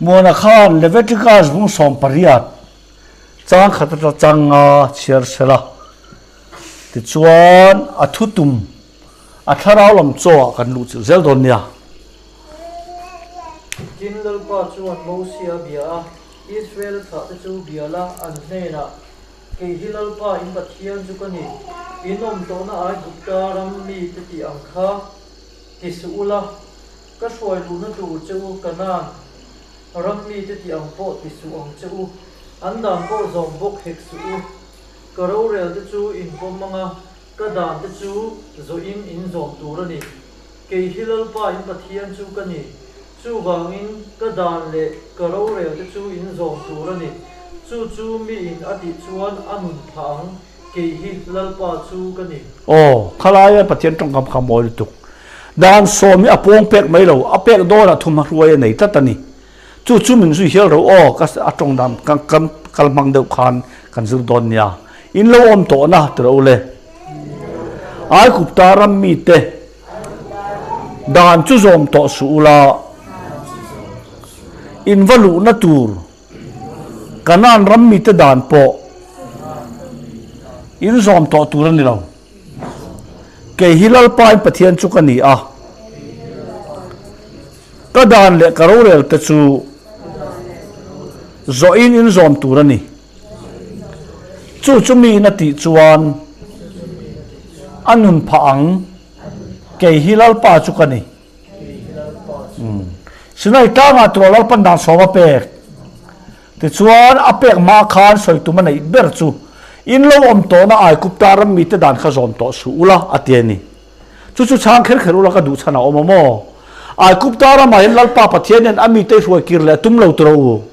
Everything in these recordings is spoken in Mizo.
Muana khan Leviticus bung 18 chang khat atang chang nga chhiar sela. Tichuan a thutum a thlarau lam chaw ah kan luh chilh zel dawn nia. Tin, Lalpa chuan Mosia bia a, Israel thlahte chu bia la an hnenah, Kei hi Lalpa in Pathian chu ka ni, in awm tawhna Aigupta ram mite tih ang kha ti suh ula, ka hruai luhna tur che u Kanaan ram mite tih ang pawh ti suh ang che u, an dan pawh zawm bawk hek suh u. Ka rorel te chu in pawm anga ka dan te chu zawhin in zawm tur a ni. Kei hi Lalpa in Pathian chu ka ni. Chuvangin ka dan leh ka rorel te chu in zawm tur a ni. Chu chu mi in a tih chuan a nun phah ang, kei hi Lalpa chu ka ni. Aw, khalaia Pathian tawngkam kha mawi lutuk. Dan sawm hi a pawng pek mai lo, a pek dawnah thum hruai a nei tlat a ni. Chu chu min zui hial ro aw, ka a tawng dan kan kal hmang deuh khan kan zir dawn nia. In lo awm tawhna ti ro le. Aigupta ram mite dan chu zawm tawh suh ula, in va luhna tur Kanaan ram mite dan pawh in zawm tawh tur a ni lo. Kei hi Lalpain Pathian chu ka ni a, ka dan leh ka rorel te chu zawhin in zawm tur a ni. Chu chu miin a tih chuan a nun phah ang, kei hi Lalpa chu ka ni. Sinai tlangah tura Lalpan dan sawm a pek. Tichuan, a pek hma khan sawi tum a neih ber chu, In lo awm tawhna Aigupta ram mite dan kha zawm tawh suh ula, a ti a ni. Chu chu chhang kher kher ula ka duh chhan a awm a maw? Aigupta ramah hian Lalpa Pathian hian a mite hruai kir leh a tum lo tawh u.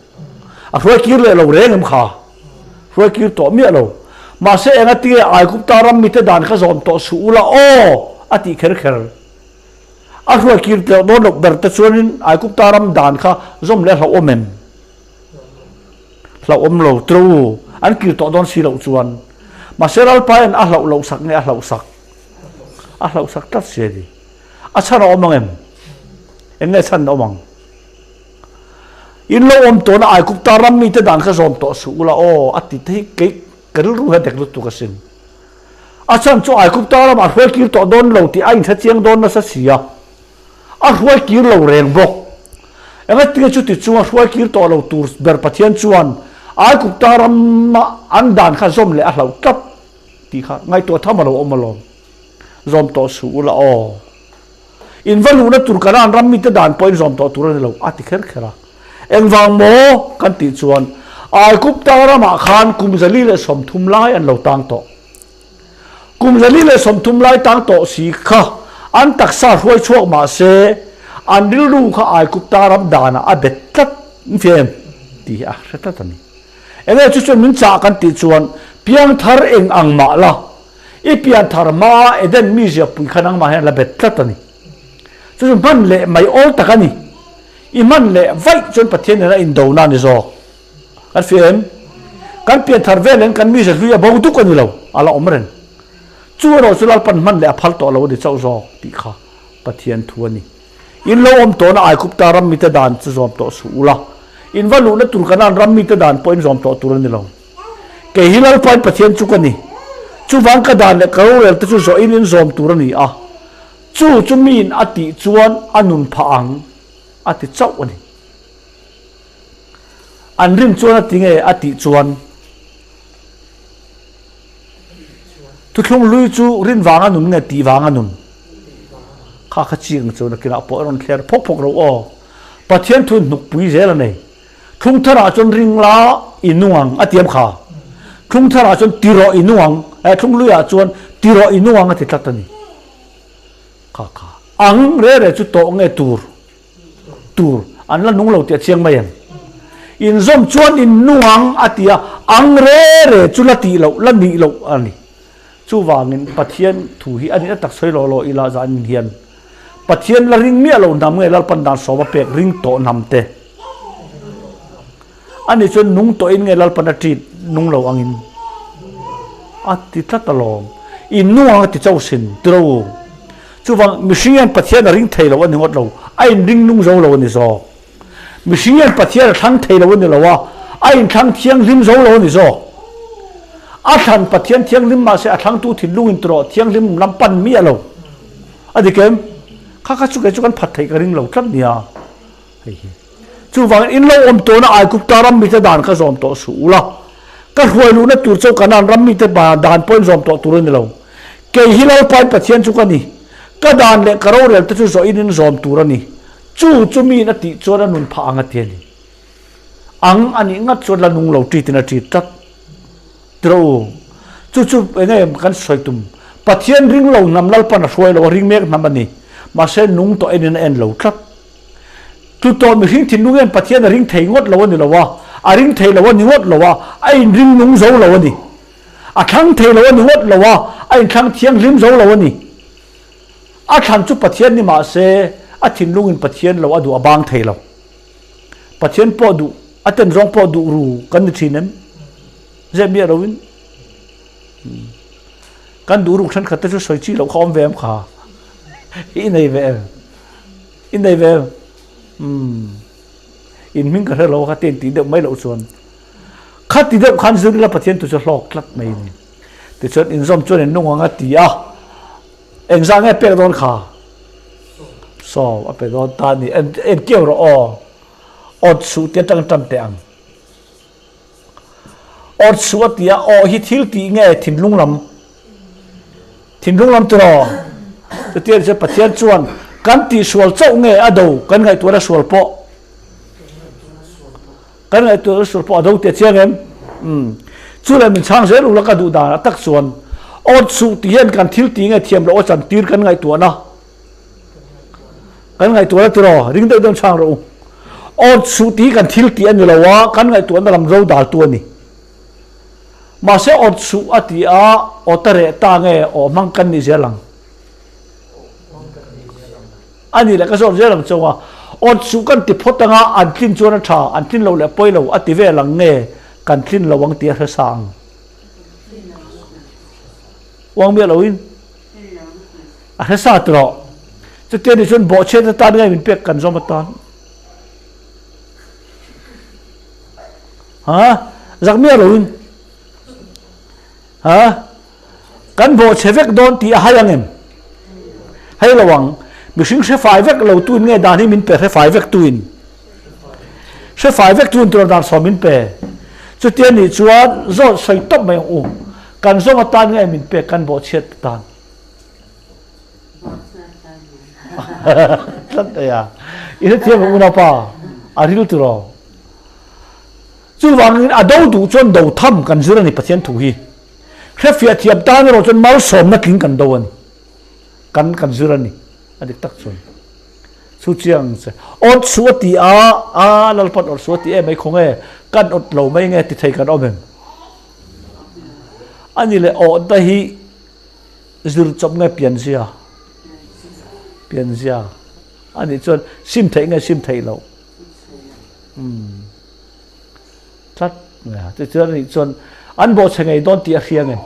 A hruai kir leh lo reng em kha? Hruai kir tawh miah lo. Mahse, engatinge Aigupta ram mite dan kha zawm tawh suh ula aw? a tih kher kher. A hruai kir teuh dawn loh ber te chuanin Aigupta ram dan kha zawm leh a hlauhawm em? Hlauhawm lo tru. An kir tawh dawn si loh chuan. Mahse Lalpa hian a hlauh loh sak nge a hlauh sak? A hlauh sak tlat si a ni. A chhan a awm ang em? Eng nge chhan a awm ang? In lo awm tawhna Aigupta ram mite dan kha zawm tawh suh ula aw a ti te hi kei ka rilru hian dek lutuk asin. A chhan chu Aigupta ramah hruai kir tawh dawn lo tih a inhre chiang dawn nasa si a, a hruai kir lo reng bawk. Engatinge chuti chunga hruai kir tawh lo tur ber Pathian chuan Aigupta rama an dan kha zawm leh a hlauh tlat tih kha ngaihtuah tham a lo awm alawm. Zawm tawh suh ula aw. In va luhna tur Kanaan ram mite dan pawhin zawm tawh tur a ni lo, a ti kher kher a. Engvang maw? kan tih chuan Aigupta ramah khan kum 130 lai an lo tang tawh. Kum 130 lai tang tawh si kha an taksa hruai chhuak mah se an rilru kha Aigupta ram danah a bet tlat em tih hi a hre tlat a ni. Enge chu chuan min chah kan tih chuan piangthar eng ang mah la, I pianthar hmaa Eden mizia pui kha nangmah hian la bet tlat a ni. Chu chu hman leh mai awl tak a ni. I hman leh vaih chuan Pathian nena indona a ni zawk. Kan fia em? Kan pianthar velin kan mizia hlui a bo duk a ni lo, a la awm reng. Chu erawh chu Lalpan hman leh a phal tawh lo a ni chauh zawk tih kha Pathian thu a ni. In lo awm tawhna Aigupta ram mite dan chu zawm tawh suh ula, in va luhna tur Kanaan ram mite dan pawh in zawm tawh tur a ni lo. Kei hi Lalpain Pathian chu ka ni. Chuvang ka dan leh ka rorel te chu zawhin in zawm tur a ni a. Chu chu miin a tih chuan a nun phah ang, a ti chauh a ni. An rin chuan a ti nge a tih chuan Thuthlung hlui chu rin vanga nun nge tih vanga nun? Kha kha chiang chu nakinah pawh a rawn thler phawk phawk lo aw. Pathian thu hnukpui zel a nei. Thlung tharah chuan ring la i nung ang a tiam kha. Thlung tharah chuan ti rawh i nung ang, eh thlung hluiah chuan ti rawh i nung ang a ti tlat a ni. Kha kha. Ang re re chu tawh nge tur? Tur. An la nung lo tih a chiang mai em? Inzawm chuan in nung ang a ti a, ang re re chu la tih loh, la nih loh a ni. Chuvangin Pathian thu hi a nihna tak sawi lawh lawh ila zan hian Pathian la ring miah lo hnam nge Lalpan dan sawm a pek ring tawh hnam te a ni chuan nung tawhin nge Lalpan a treat nung lo angin a ti tlat alawm. In nung ang a ti chauh sin tiro u. Chuvang mihring hian Pathian a ring thei lo a ni ngawt lo, a inring nung zo lo a ni zawk. Mihring hian Pathian a thlang thei lo a ni lo a, a inthlang thianghlim zo lo a ni zawk. A thlan Pathian thianghlim mahse a thlangtu thinlung in tawh thianghlim lam pan miah lo. A dik em? Kha kha chu kei chu kan phat theih ka ring lo tlat nia. Hei hi. Chuvangin in lo awm tawhna Aigupta ram mite dan kha zawm tawh suh ula. Ka hruai luhna tur chu Kanaan ram mite dan pawhin zawm tawh tur a ni lo. Kei hi Lalpain Pathian chu ka ni. Ka dan leh ka rorel te chu zawhin in zawm tur a ni. Chu chu miin a tih chuan a nun phah ang a ti a ni. Ang a nih ngat chuan la nung lo ṭitin a ṭit tlat. Tiraw u, chu chu eng nge kan sawi tum? Pathian ring lo hnam Lalpan a hruai lo a, ring mek hnam a ni. Mahse nung tawh enin a en lo tlat. Chu tawh mihring thinlung hian Pathian a ring thei ngawt lo a ni lo a, a ring thei lo a ni ngawt lo a, a inring nung zo lo a ni. A thlang thei lo a ni ngawt lo a, a inthlang thianghlim zo lo a ni. A thlan chu Pathian ni mah se, a thinlungin Pathian lo a duh a bang thei lo. Pathian pawh duh, a ten zawng pawh duh ru kan ni thin em? Zep miah loin. Kan duh ruk thenkhat te chu sawi chi loh kha awm ve em kha? I nei ve em? I nei ve em? Umm. In hming ka hre lo kha ten tih deuh mai loh chuan. Kha ti deuh khan zir ila Pathian tu chu hlawk tlat mai ni. Tichuan inzawm chuan in nung ang a ti a. Engzah nge pek dawn kha? Sawm a pe dawn ta a ni. En en keu rawh aw. Awt suh tia tang tan teh ang. Awt suh a ti a, aw hi thil tih nge thinlung lam? Thinlung lam tiraw? Chutia ni chuan Pathian chuan kan tihsual chauh nge a do kan ngaihtuahna sual pawh? Kan ngaihtuahna sual pawh a do teh chiang em? Umm. Chu leh min chhang zel ula ka duh danah tak chuan awt suh tih hian kan thil tih nge thiam loh a chan tir kan ngaihtuahna kan ngaihtuahna tiraw ring deuh deuh chhang rawh u. Awt suh tih hi kan thil tih a ni lo a, kan ngaihtuahna lam ro daltu a ni. Mahse awt suh a ti a, awt a reh ta nge aw hmang kan nih zel ang. A nih leh ka zawt zel ang chauh a, awt suh kan ti phawt anga an tlin chuan a tha, an tlin lo leh pawi lo a ti vel ang nge kan tlin lo ang tih a hre sa ang. Uang miah loin a hre sa tawh. Chutia ni chuan bawhchhiat atan nge min pek kan zawm atan. Ha? Zak miah loin. Ha? Kan bawhchhe vek dawn tih a hai ang em? Hei lo ang. Mihring hre fai vek lo tuin nge dan hi min pe hre fai vek tuin? Hre fai vek tuin tura dan sawm min pe. Chutia nih chuan zawt sawi tawp mai ang u. Kan zawng atan nge min pek kan bawhchhiat atan? Tlat mai a. I hrethiam ang unaupa. A ril tiraw? Chuvangin a do duh chuan do tham kan zir a ni Pathian thu hi. Hrefiah thiam tan erawh chuan malsawmna tling kan do a ni. Kan kan zir a ni. A dik tak chuan. Chu chiang che. Awt suh a ti a, a Lalpan awt suh a ti em mai khaw nge kan awt lo mai nge ti thei kan awm em? A ni leh awhna hi zir chawp nge pianzia? Pianzia. A nih chuan sim theih nge sim theih loh? Umm. Tlat mai a. Tichuan anih chuan an bawhchhe ngei dawn tih a hria nge?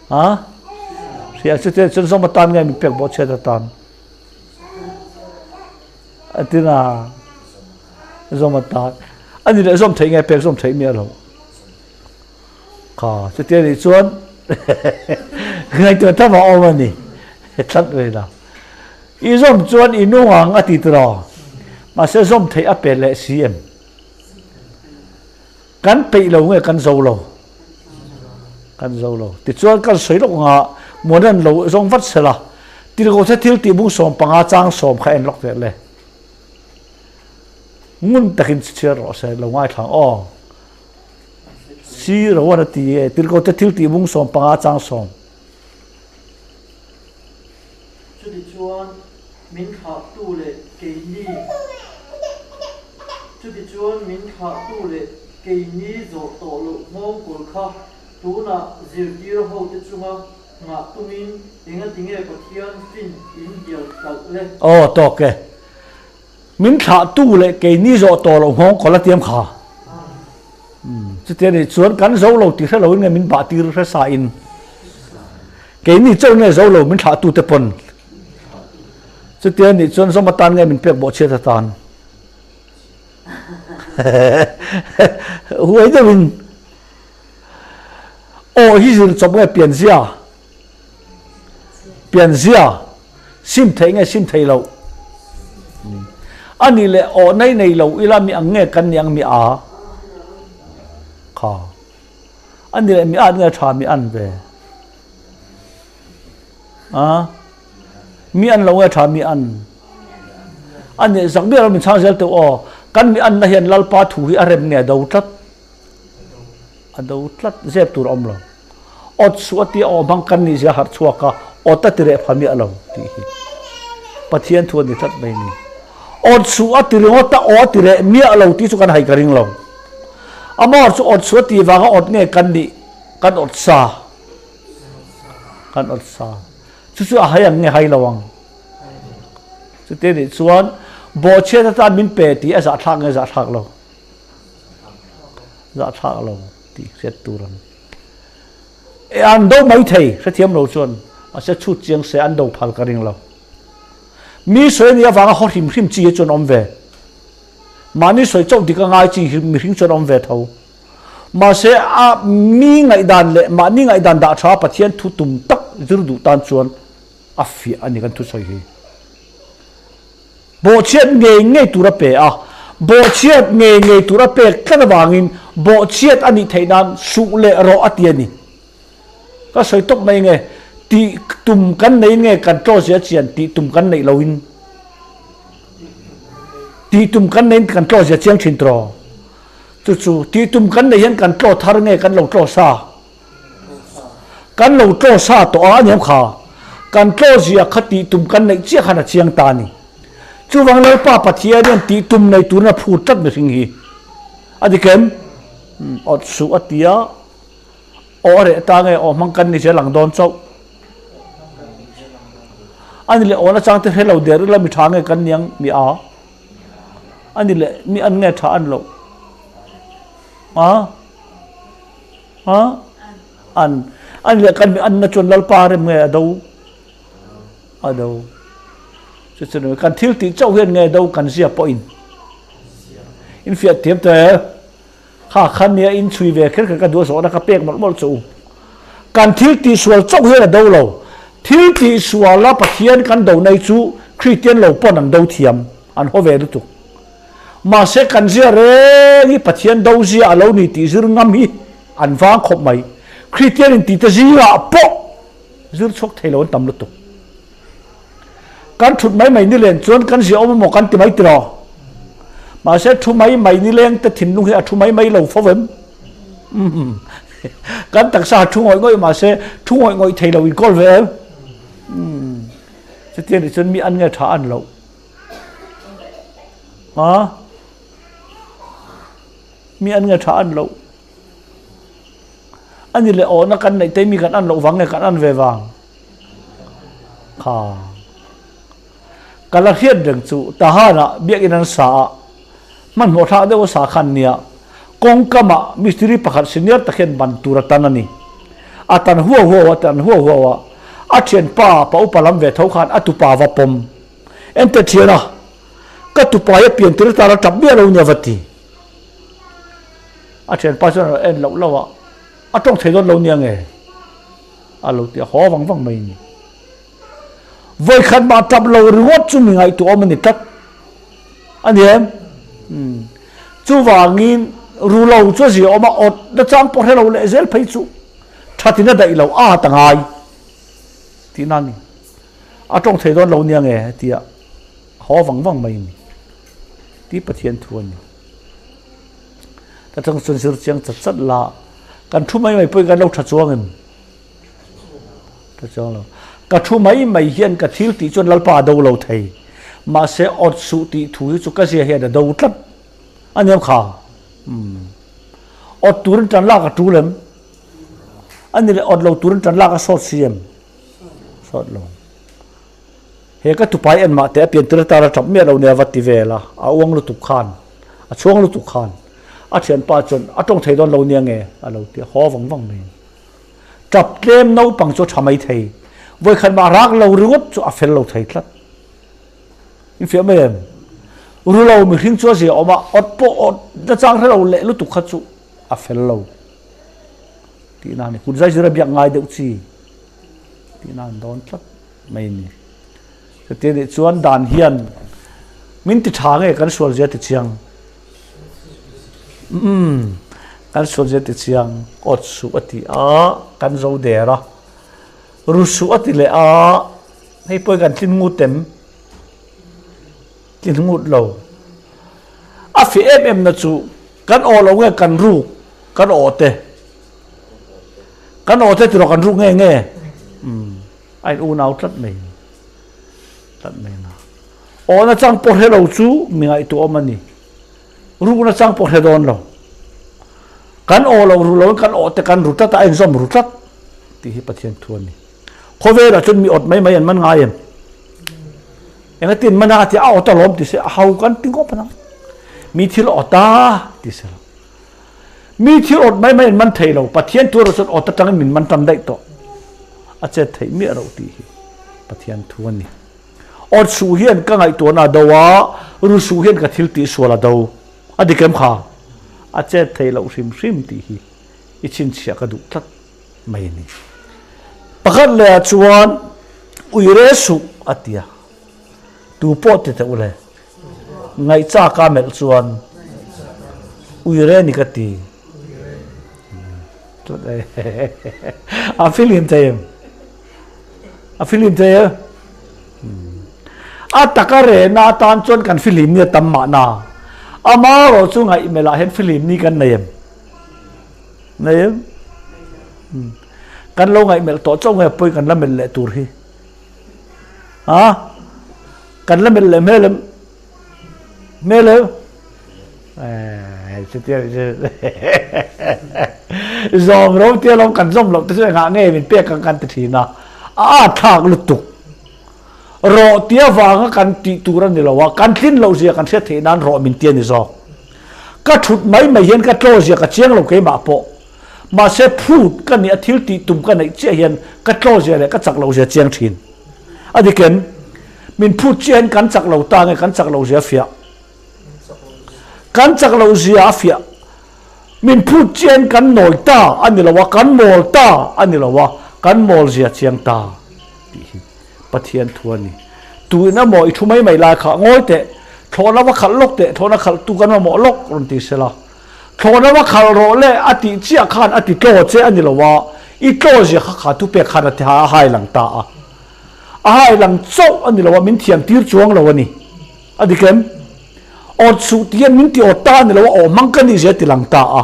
Ha? Hria chutia chuan zawm atan nge min pek bawhchhiat atan? A ti na. Zawm atan. Ani leh zawm theih nge pek zawm theih miah lo. Kha chutia nih chuan ngaihtuah tam a awm a ni. Tlat mai la. I zawm chuan i nung ang a ti tiraw? Mahse zawm theih a pe leh si em? Kan peih lo nge kan zo lo? Kan zo lo. Tichuan kan sawi lawk anga muan an lo zawng vat sela, Tirhkohte thil tih bung 15 chang sawm kha en lawk teh le. Ngun takin chhiar rawh se, lo ngaithla ang aw. Si ro an a ti e, Tirhkohte thil tih bung 15 chang sawm. Chutichuan min thlahtu leh keini Chutichuan min thlahtu leh keini zawh tawh loh nghawngkawl kha tunah zirtir hote chunga nghah tumin engatinge Pathian fin in hnial kalh le? Aw tawk e. Min thlahtu leh keini zawh tawh loh nghawngkawl a tiam kha. Chutia nih chuan kan zo lo tih hre loin nge min bah tir hre sa in keini chauh nge zo lo min thlahtu te pawn. Chutia nih chuan zawm atan nge min pek bawhchhiat atan. Huai deuhin aw hi zir chawp nge pianzia? Pianzia sim theih nge sim theih loh? A nih leh aw nei nei lo ila mi ang nge kan ni ang mi a? Kha. A nih leh mi at nge tha mi an ve? A mi an lo nge tha mi an? A nih zak biak lo min chhang zel teuh aw. Kan mi anna hian Lalpa thu hi a rem nge a do tlat? A do tlat zep tur a awm lo. Awt suh a tia aw hmang kan nih zia harh chhuak a, awt a ti reh pha miah lo tih hi Pathian thu a ni tlat mai ni. Awt suh a ti ringawt a, aw a ti reh miah lo tih chu kan hai ka ring lo. Amah chu awt suh a tih vanga awt nge kan nih kan awt sa. Kan awt sa. Chu chu a hai ang nge hai lo ang. Chute nih chuan bawhchhiat atan min pe tih a zahthlak nge zahthlak lo. Zahthlak lo tih hriat tur an e an do mai thei hrethiam lo chuan mahse chhut chiang se an do phal ka ring lo. Mi sawi anih avanga haw hrim hrim chi hi chuan awm ve. Mahni sawi chauh dik a ngai chi hi mihring chuan awm ve tho. Mahse a mi ngaihdan leh mahni ngaihdan dah tha Pathian thu tum tak zir duh tan chuan a fiah a ni kan thusawi hi. Bawhchhiat ngei ngei tur a pe a, bawhchhiat ngei ngei tur a pek tlat avangin bawhchhiat a nih theih nan suh leh rawh a ti a ni. Ka sawi tawp mai nge, tih tum kan nei nge kan tlaw zia chian tih tum kan neih loin tih tum kan neiin kan tlaw zia chiang thin tiraw? Chu chu tih tum kan neih hian kan tlaw thar nge kan lo tlaw sa? Kan lo tlaw sa tawh a aniam kha, kan tlaw zia kha tih tum kan neih chiah khan a chiang ta a ni. Chuvang Lalpa Pathian hian tih tum nei turin a phut tlat mihring hi. A dik em? Awt suh a ti a, aw a reh ta nge aw hmang kan ni zel ang dawn chauh. A ni leh aw nachang te hre lo der ila mi tha nge kan niang mi a? A ni leh mi an nge tha an loh? A? A an an leh kan mi an na chuan Lalpa rem nge a do a do chu chu kan thil tih chauh hian nge do kan zia pawhin in fiah thiam te kha khan nia in chhui ve kher kher ka duh zawhna ka pek mawlh mawlh chu kan thil tih sual chauh hian a do lo thil tih suala Pathian kan do nei chu Kristian lo pawn an do thiam an haw ve lutuk Mahse kan zia reng hi Pathian do zia a lo ni tih zir ngam hi an vang khawp mai. Kristian in tite zingah pawh zir chhuak thei lo an tam lutuk. Kan thut mai mai nilen chuan kan zia awm emaw kan ti mai tiraw? Mahse thu mai mai nileng te thinlung hi a thu mai mai lo fo em? Kan taksa a thu ngawih ngawih mahse thu ngawih ngawih thei lo in kawl ve em? Chutiang nih chuan mi an nge tha an loh. A mi an nge tha an loh ani leh awhna kan neih te mi kan an loh vang nge kan an ve vang kha ka la hriat reng chu Tahan-ah biakinn an sa a hmanhmawh thlak deuh a sa khan nia kawngkamah mistiri pakhat senior tak hian ban tur a tan a ni a tan huau huau a tan huau huau a a thianpa pa upa lam ve tho khan a tupa va pawm Ente thian a, ka tupai a pian tir atan a tap miah lo nia va ti. A thianpa chuan a lo en loh loh a, a tawng thei dawn lo nia nge? A lo ti a, haw vang vang mai ni. Vawikhat mah tap lo ringawt chu mi ngaihtuah awm a ni tlat. A ni em? Umm. Chuvangin ru lo chu a zia awm a, awt na chang pawh hre lo leh zel phei chu thatin a daih lo, a ta ngai tihna a ni. A tawng thei dawn lo nia nge tia haw vang vang mai a ni tih Pathian thu a ni. Ta chang chuan zir chiang chat chat la kan thu mai mai pawhin kan lo tha chuang em? Tha chuang lo. Ka thu mai mai hian ka thil tih chuan Lalpa a do lo thei. Mahse awt suh tih thu hi chu ka zia hian a do tlat a niam kha. Umm. Awt turin tan lak a tul em? A ni leh awt lo turin tan lak a sawt si em? Sawt lo. He ka tupai en mah teh a pian tir atan a tap miah lo nia va ti vel a, a uang lutuk khan, a chhuang lutuk khan a thianpa chuan a tawng thei dawn lo nia nge a lo ti a, haw vang vang mai. Tap tlem naupang chu a tha mai thei, vawikhat mah rak lo ringawt chu a fel lo thei tlat. Infiah mai em? Ru lo mihring chu a zia awm a, awt pawh awt nachang hre lo leh lutuk kha chu a fel lo tihna a ni. Kut zaizira biak ngai deuh chi tihna an dawn tlat mai a ni. Chuti nih chuan dan hian min ti tha nge kan sual zia ti chiang? Umm, kan sual zia ti chiang. Awt suh a ti a, kan zo der a. Ru suh a ti leh a, hei pawh hi kan tlin ngut em? Tlin ngut lo. A fih em em na chu kan aw lo nge kan ruk, kan aw te. Kan aw te tiraw kan ruk nge nge? Umm. A in unau tlat mai tlat mai na. Aw na chang pawh hre lo chu mi ngaihtuah awm a ni. Ruk na chang pawh hre dawn lo. Kan aw lo ru lo in kan aw te kan ru tlat a, a inzawm ru tlat tih hi Pathian thu a ni. Khawvelah chuan mi awt mai mai an man ngai em? Engatin man a ti a awt alawm ti se a hau kan ti ngawt ang. Mi thil awt a ti se lo. Mi thil awt mai mai an man thei lo, Pathian thu erawh chuan awt atangin min man tam daih tawh. A chet theih miah loh tih hi Pathian thu a ni. Awt suh hian ka ngaihtuahna a do a, ru suh hian ka thil tih sual a do. A dik em kha? A chet theih loh hrim hrim tih hi i chhinchhiah ka duh tlat mai a ni. Pakhat lehah chuan uire suh a ti a, tu pawh ti teh u le. Ngaihchaka melh chuan uire ni ka ti. A filim thei em? A filim thei em? A taka rehna atan chuan kan filim ni a tam mahna. Amaherawh chu ngaihmelh ah hian filim ni kan nei em? Nei em? Kan lo ngaihmelh tawh chauh nge pawi kan la melh leh tur hi? Ha? Kan la melh leh hmel em? Hmel em? Zawm ro tia lawm kan zawm loh te chu engah nge min pek ang kan ti thin a, a at thlak lutuk. Rawh tia vanga kan tih tur a ni lo a, kan tlin loh zia kan hriat theih nan rawh min ti a ni zawk. Ka thut mai mai hian ka tlaw zia ka chiang lo keimah pawh. Mahse phut ka nih a thil tih tum ka neih chiah hian ka tlaw zia leh ka chak loh zia chiang thin. A dik em? Min phut chiah hian kan chak lo ta nge kan chak loh zia a fiah? Kan chak loh zia a fiah. Min phut chiah hian kan nawi ta a ni lo a, kan mawl ta a ni lo a, kan mawl zia chiang ta tih hi Pathian thu a ni. Tuin emaw i thu mai mai lai kha ngawi teh, thlawhna va khalh lawk teh, thlawhna khalh tu kan mamawh lawk rawn ti sela. Thlawhna va khalh rawh le a tih chiah khan a ti tlaw che a ni lo a, i tlaw zia kha kha thupek khan a ti a hai lang ta a. A hai lang chauh a ni lo a, min thiam tir chuang lo a ni. A dik em? Awt suh tih hian min ti awt ta a ni lo a, aw hmang ka nih zia a ti lang ta a.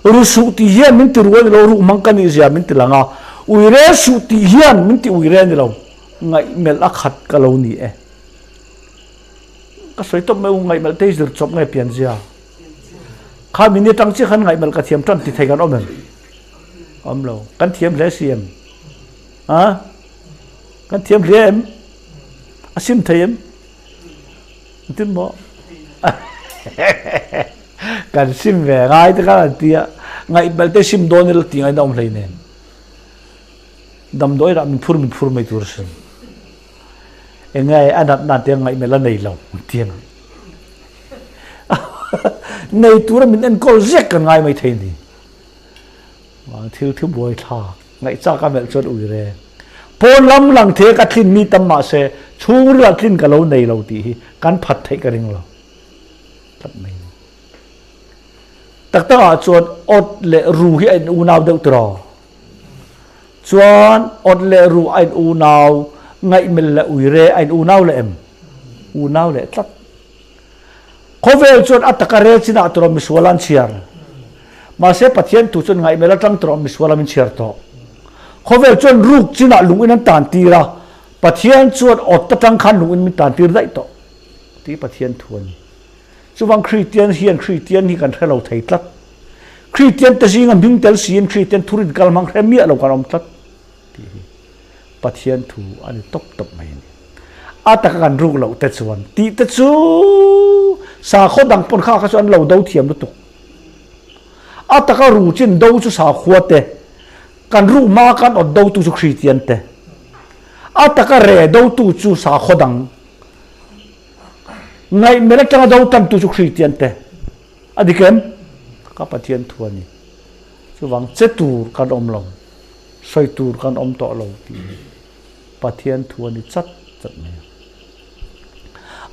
Ru suh tih hian min ti ru a ni lo, ruh hmang ka nih zia min ti lang a. Uire suh tih hian min ti uire a ni lo, ngaihmelh a khat ka lo ni e. Ka sawi tawp mai u, ngaihmelh te hi zir chawp nge pian zia. Kha mi ni atang chiah khan ngaihmelh ka thiam tan ti thei kan awm em? Awm lo. Kan thiam hle si em? Ha? Kan thiam hle em? A sim thei em? Tin maw? Kan sim ve ngai te khan an ti a. Ngaihmelh te sim dawn ila ti ngaihna awm hlei nen. Damdawi rah min phur min phur mai tur a sin. Enge a natna te ngaihmelh a nei lo ti ang. Nei tura min enkawl ziak kan ngai mai thei a ni. Vang thil thu buai thlak ngaihchak a melh chuan ui reng. Pawn lam lang the ka tlin mi tam mahse chhungril ah tlin ka lo nei lo tih hi kan phat theih ka ring lo tlat mai a ni. Tak tak ah chuan awt leh ru hi a in unau deuh tiraw? Chuan awt leh ru a in unau, ngaihmel leh uire a in unau leh em? Unau leh tlat. Khawvel chuan a taka rel chinah tawrh misual an chhiar. Mahse Pathian thu chuan ngaihmel atang tawrh misual a min chhiar tawh. Khawvel chuan ruk chinah lungin an tan tir a, Pathian chuan awt atang khan lungin min tan tir daih tawh tih Pathian thu a ni. Chuvang Kristian hian Kristian hi kan hre lo thei tlat. Kristian te zinga hming tel siin Kristian thurin kal hmang hre miah lo kan awm tlat tih hi Pathian thu a ni tawp tawp mai a ni. A taka kan ruk loh te chuan tih te chu sakhaw dang pawn kha kha chu an lo do thiam lutuk. A taka ru chin do chu sakhua te, kan ruk hma kan awt do tu chu Kristian te. A taka re do tu chu sakhaw dang. Ngaihmelh atanga do tantu chu Kristian te a dik em? Ka Pathian thu a ni. Chuvang che tur kan awm lo, sawi tur kan awm tawh lo tih hi Pathian thu a ni chat chat mai a.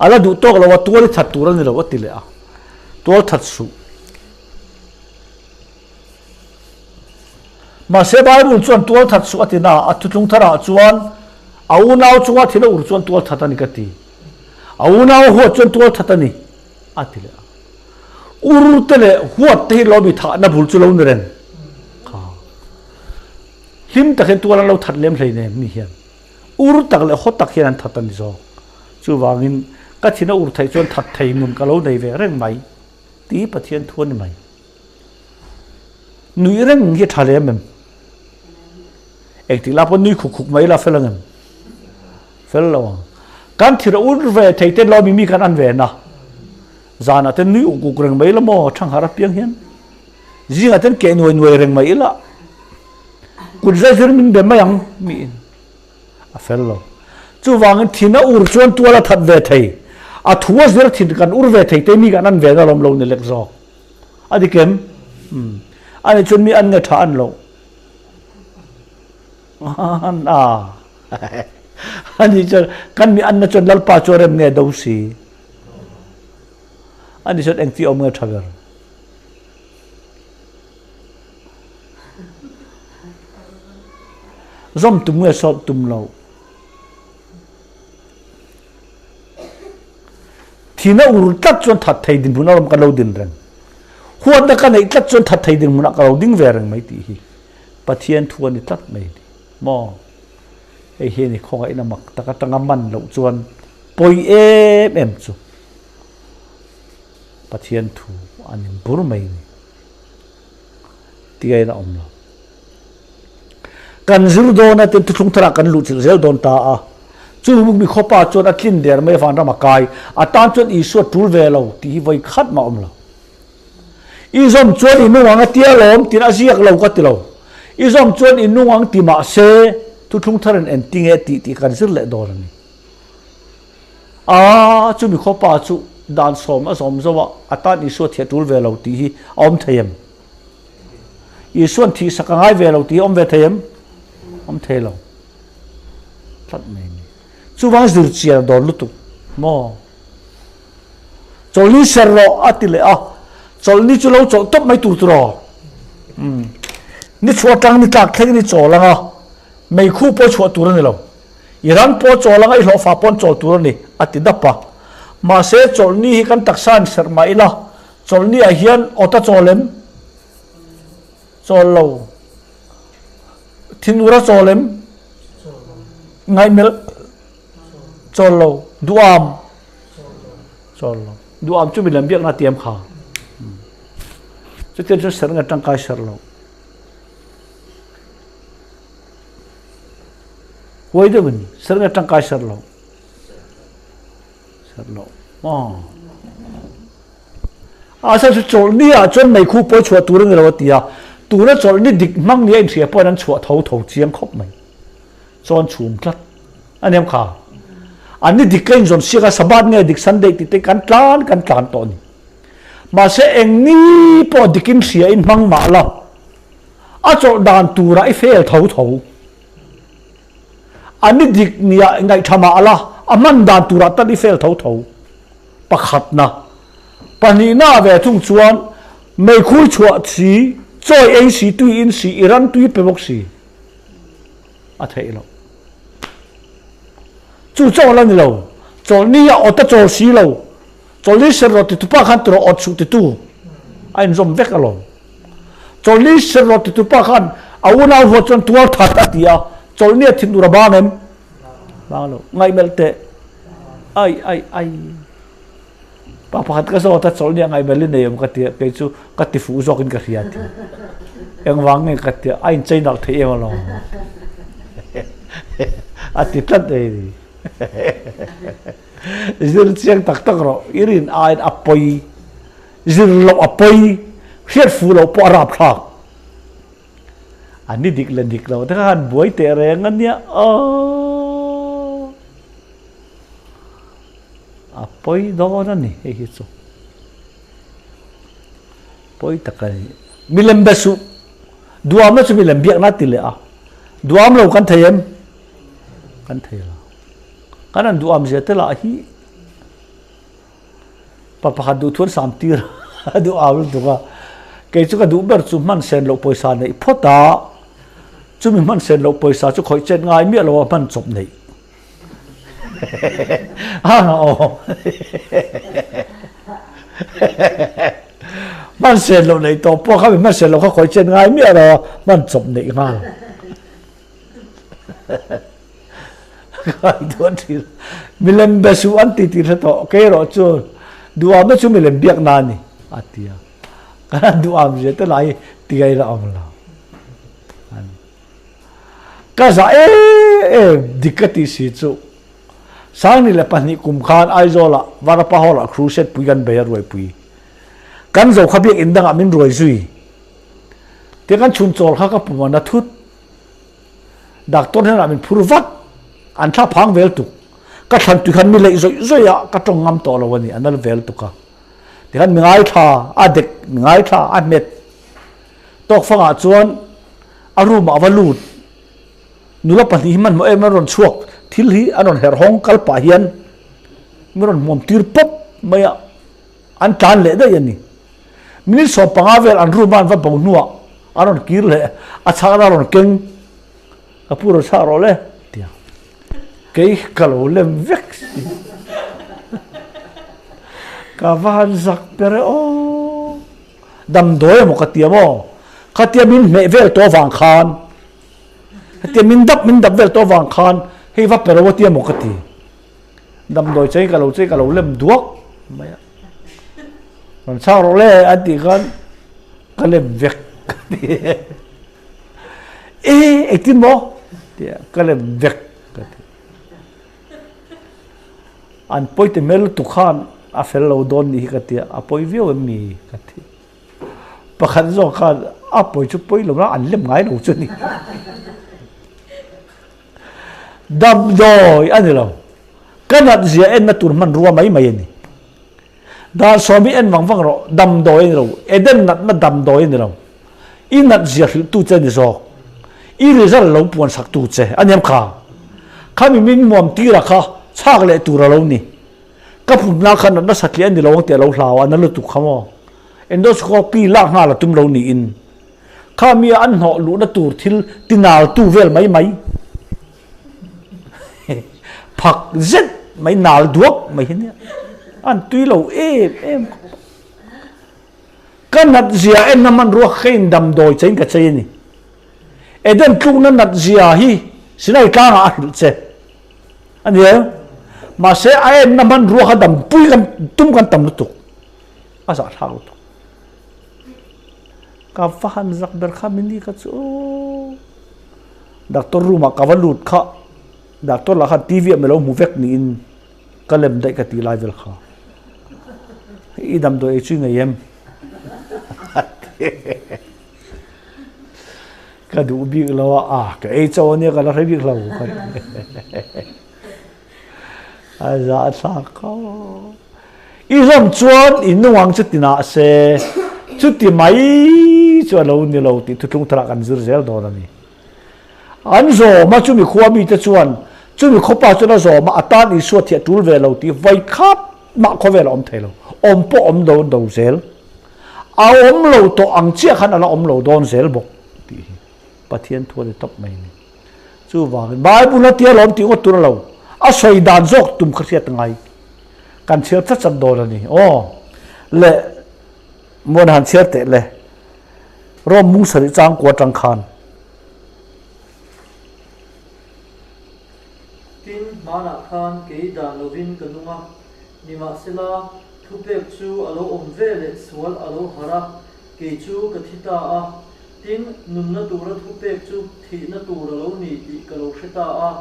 A la duh tawk lo a, tual i that tur a ni lo a ti leh a, tual that suh. Mahse Bible chuan tual that suh a ti na a, a thutlung tharah chuan a unau chunga thil a ur chuan tual that a ni ka ti. A unau a huat chuan tual that a ni a ti leh a. Ur te leh huat te hi lawmi thahna bul chu lo ni reng kha. Hlim tak hian tual an lo that lem hlei nem mi hian. Ur tak leh haw tak hian an that a ni zawk. Chuvangin ka thin a ur theih chuan that thei nun ka lo nei ve reng mai tih Pathian thu a ni mai. Nuih reng hi a tha lem em? Engtik lah pawh nui khuk khuk mai la fel ang em? Fel lo ang. Kan thir a ur ve thei te lawmi mi kan an ve na. Zanah te nui uk uk reng mai la maw Thangharh apiang hian. Zingah ten keh nuai nuai reng mai ila. Kut zai zir min be mai ang mi in. A fel lo. Chuvangin thin a ur chuan tual a that ve thei. A thu a zir thin kan ur ve thei te mi kan an ve na lawm lo ni lek zawk. A dik em? Umm. Ani chuan mi an nge tha an lo. An a. Ani chuan kan mi an na chuan Lalpa chu a rem nge do si. Ani chuan engti awm nge tha ber. Zawm tum nge sawt tum lo. Thina ur tlat chuan that thei dinhmun a rawm ka lo din reng. Huatna ka neih tlat chuan that thei dinhmunah ka lo ding ve reng mai tih hi Pathian thu a ni tlat mai ni maw? Hei hi a ni khawngaihna mak tak atanga man loh chuan pawi em em chu Pathian thu a ni bur mai ni. Tiain a awm lo. Kan zir dawn a tin thuthlung tharah kan luh chilh zel dawn ta a. Chu mi khawpa chuan a tlin der mai vanram a kai. A tan chuan Isua tul ve lo tih hi vawi khat mah awm lo. I zawm chuan i nung ang a tia lawm tiin a ziak lo ka ti lo. I zawm chuan i nung ang ti mah se thuthlung tharin engtinge tih tih kan zir leh dawn a ni. A, chu mi khawpa chu dan sawm a zawm zo a, a tan Isua thih a tul ve lo tih hi a awm thei em? Isua'n thih sak a ngai ve lo tih hi a awm ve thei em? Awm thei lo. Tlat mai a ni. Chuvang zir chian a dawn lutuk maw? Chawlhni ser rawh a ti leh a, chawlhni chu lo chawlh tawp mai tur tur aw. Umm. Ni chhuah atang ni tlak thleng in i chawl ang a, meikhu pawh chhuah tur a ni lo. I ran pawh chawl anga i hlawhfa pawn chawl tur a ni, a ti dap a. Mahse, chawlhni hi kan taksa in serh mah ila, chawlhni ah hian awt a chawl em? Chawl lo. Thinur a chawl em? Ngaihmelh? Chawl lo. Duham? Chawl lo. Duham chu milem biakna a tiam kha. Chutiang chuan serh nge tangkai serh lo. Huai deuh in ser nge tangkai ser lo? Ser lo. Aw. A sa chu chawlhni ah chuan meikhu pawi chhuah tur a ni lo a ti a. Tuna chawlhni dik hmang ni a inhria pawhin an chhuah tho tho chiang khawp mai. Chawn chhum tlat. A niam kha. An ni dik ka inzawn siak a, Sabbath nge dik Sunday tih te kan tlan kan tlan tawh a ni. Mahse eng ni pawh dik in hria in hmang mah la. A chawlh dan turah i fail tho tho. A ni dik nia ngaihtha mah la, a hman dan turah tan i fail tho tho. Pakhatna. Pahnihna ve thung chuan meikhui chhuah si, chawi ei si, tui in si, i ran tui pe bawk si. A theih loh. Chu chawl a ni lo. Chawlhni a awt a chawl si lo. Chawlhni serrawh titupa khan tiraw awt suh titu a inzawm vek alawm. Chawlhni serrawh titupa khan a unau huat chuan tual that a ti a, chawlhni a thin tur a bang em? Bang lo. Ngaihmelh teh. Ai ai ai. Pa pakhat ka zawt a, chawlhni a ngaihmelh i nei em ka ti a, kei chu ka ti fuh zawkin ka hria a ti. Engvang nge ka ti a, a inchei nalh thei em alawm. A ti tlat ei ni. Zir chiang tak tak rawh, i rin aiin a pawi, zir loh a pawi, hriat fuh loh pawh a rap thlak. A ni dik leh dik lo te kha han buai teh reng a nia aw. A pawi dawn a ni hei hi chu. Pawi tak a ni. Milem be suh. Duamna chu milem biakna a ti leh a. Duam lo kan thei em? Kan thei lo. Kan han duam zia te lah hi pa pakhat duh thuan sam tir a duh au lutuk a. Kei chu ka duh ber chu hman sen loh pawisa neih phawt a, chumi hman sen loh pawisa chu khawih chet ngai miah lo a hman chawp neih. Hman sen loh neih tawh pawh kha mi hman sen loh kha khawi chen ngai miah lo a, hman chawp neih nghal. Ka duan thin. Milem be suh an ti tih hre tawh, kei erawh chu duham na chu milem biak na a ni a ti a. Kan duham zia te lah hi tiai la awm lo. Ka zah em em dik ka tih si chu Sangni leh pahnih kum khan Aizawlah Varapa Hall-ah crusade pui kan bei a ruaipui. Kan zo kha biakinn dangah min ruai zui. Tia kan chhun chawl kha ka pum a na thut. Doctor hnenah min phur vat. An thla phang vel tuk. Ka thlan tui khan mi leih zawih zawih a, ka tawng ngam tawh lo a ni, a nal vel tuk a. Tikhan mi ngaithla, a dek, mi ngaithla, a hmet. Tawkfangah chuan a room ah a va lut. Nula pahnih hi hmanhmawh em an rawn chhuak, thil hi an rawn herh hawng kal pah hian min rawn hmuam tir pawp mai a, an tlan leh daih a ni. Minute 15 vel an room a an va bo hnuah an rawn kir leh, a chhakna a rawn keng, ka pu rawn chhak rawh le tia kei ka lo lem vek si. Ka va han zak ber e aw. Damdawi emaw ka ti amaw? Khatia min hmeh vel tawh avang khan, khatia min dap min dap vel tawh avang khan hei va pe ro a ti emaw ka ti. Damdawi chei ka lo chei ka lo lem duak mai a. Rawn chhak rawh le a tih khan ka lem vek ka ti. E engtin maw? Tia ka lem vek ka ti. An pawi ti hmel lutuk khan a fel lo dawn nih hi ka ti a, a pawi viau em mi ka ti. Pakhat zawk khan a pawi chu pawi lo a, an lem ngai lo chu a ni. Damdawi a ni lo, ka nat zia enna tur hmanrua mai mai a ni. Dan sawm hi en vang vang rawh, damdawi a ni lo, Eden natna damdawi a ni lo. I nat zia hrilhtu che a ni zawk. I result lo puan saktu che a niam kha. Khami min muam tira kha chhak leh tur a lo ni. Ka pumna kha natna satliah a ni lo ang tih a lo hlau a, na lutuk kha maw. Endoscopy lak nghal a tum lo niin. Khami a an hnawh luhna tur thil tinaltu vel mai mai. Phak zet mai nal duak mai hi nia. An tui lo em em khawp a. Ka nat zia en na hmanrua kha in damdawi che in ka chei a ni. Eden tlukna nat zia hi Sinai tlangah a hrilh che a ni em? Mahse a en na hmanrua kha dampui kan tum kan tam lutuk. A zahthlak lutuk. Ka va han zak ber kha mini kha chu. Doctor room ah ka va lut kha doctor lah khan TV ah milo hmu vek niin ka lem daih ka tih lai vel kha i damdawi ei chu i ngei em ka duh bik lo a a ka ei cho ania ka la hre bik lo ka a za thlak kho i zawm chuan i nung ang chu tinah se chuti mai chu a lo ni lo tih thuthlung tharah kan zir zel dawn a ni. An zawm a, chumi khua mite chuan chumi khawpa chuan a zawm a, a tan Isua thiah tul ve lo tih vaikhat mah khawvel a awm thei lo. Awm pawh awm do do zel. A awm lo tawh ang chiah khan a la awm lo dawn zel bawk tih hi Pathian thu a ni tawp mai a ni. Chuvangin Bible a tia lawm tih ngawt tur a lo, a sawi dan zawk tum kha hriat ngai. Kan chhiar chat chat dawn a ni. Aw le Muan han chhiar teh le. Rom mung sarih changkua atang khan. Tin, hmanah khan kei dan lovin ka nung a, nimahsela, thupek chu a lo awm ve leh sual a lo harh a, kei chu ka thi ta a. Tin, nunna tura thupek chu thihna tur a lo ni tih ka lo hre ta a.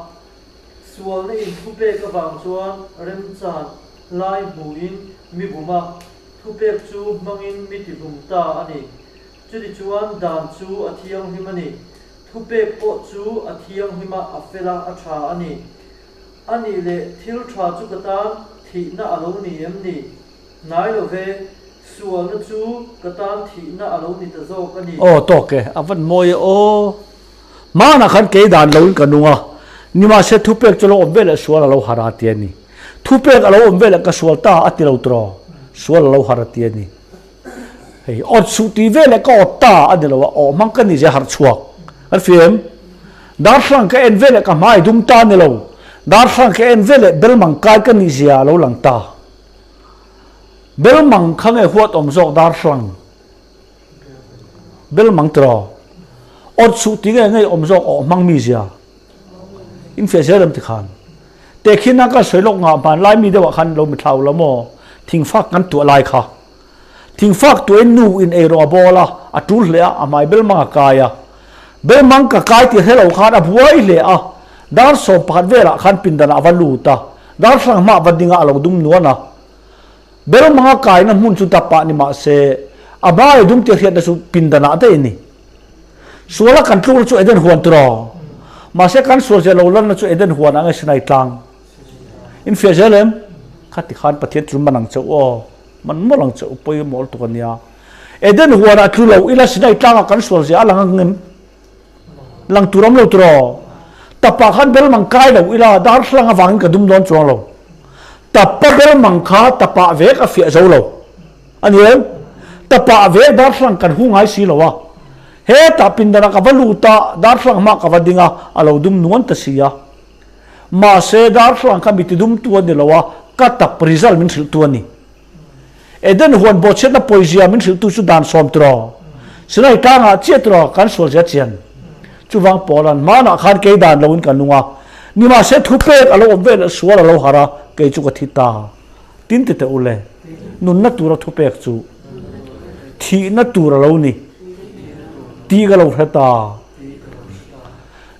Sualna in thupek avang chuan remchan lai hmuhin mi bum a, Thupek chu hmangin mi tihlum ta a ni. Chutichuan dan chu a thianghlim a ni. Thupek pawh chu a thianghlim a, a fel a, a tha a ni. A nih leh thil tha chu ka tan thihna a lo ni em ni? Hnai lo ve, sualna chu ka tan thihna a lo ni ta zawk a ni. Aw tawk e, a van mawi e aw. Hmanah khan kei dan loin ka nung a, nimahse thupek chu lo awm veleh sual a lo har a ti a ni. Thupek a lo awm veleh ka sual ta a ti lo tawh, sual a lo har a ti a ni. Hei awt suh tih veleh ka awt ta a ni lo a, awh hmang ka ni zia harh chhuak kan fim. Darthlang ka en veleh ka hmai dum ta a ni lo, darthlang ka en veleh belmang kai ka nih zia a lo lang ta. Belmang kha nge huat awm zawk darthlang? Belmang tiraw? Awt suh tih nge ngei awm zawk awh hmang mi zia? Infiah zel em tikhan? Tehkhin a ka sawi lawk ngah hman lai mi deuhah khan lo mithlau la maw? Thingfak kan tuah lai kha. Thingfak tuahin nu in ei rawh a bawl a, a tul hle a, a hmai belmang a kai a. Belmang ka kai tih hre lo khan a buai hle a, dar 11 velah khan pindanah a va lut a, dar hrang hmah va ding a, a lo dum nuan a. Belmang a kaina hmun chu dapah ni mah se, a hmai a dum tih hriatna chu pindanah daih a ni. Suala kan tlukna chu Eden huan tiraw? Mahse kan sual zia lo lanna chu Eden huan ah nge Sinai tlang? In fiah zel em? Kha ti khan Pathian chu man ang che u aw, man mawlh ang che u pawimawh lutuk a nia. Eden huan ah tlu lo ila Sinai tlang ah kan sual zia a lang ang em? Lang tur awm lo tiraw? Tapa khan belmang kai lo ila darthlang avangin ka dum dawn chuang lo. Tapa belmang kha tapa vek a fiah zo lo. A ni em? Tapa ve darthlang kan hu ngai si lo a. Hetah pindanah ka va lut a, darthlang hmah ka va ding a, a lo dum nuan ta si a. Mahse, darthlang kha mi tidumtu a ni lo a, ka tap result min hrilhtu a ni. Eden huan bawhchhiatna pawizia min hrilhtu chu dan sawm tiraw? Sinai tlangah chiah tiraw kan sualzia chian? Chuvang Paula'n hmanah khan kei dan loin ka nung a, nimahse thupek a lo awm veleh sual a lo harh a, kei chu ka thi ta. Tin ti teh u le, nunna tura thupek chu thihna tur a lo ni tih ka lo hre ta.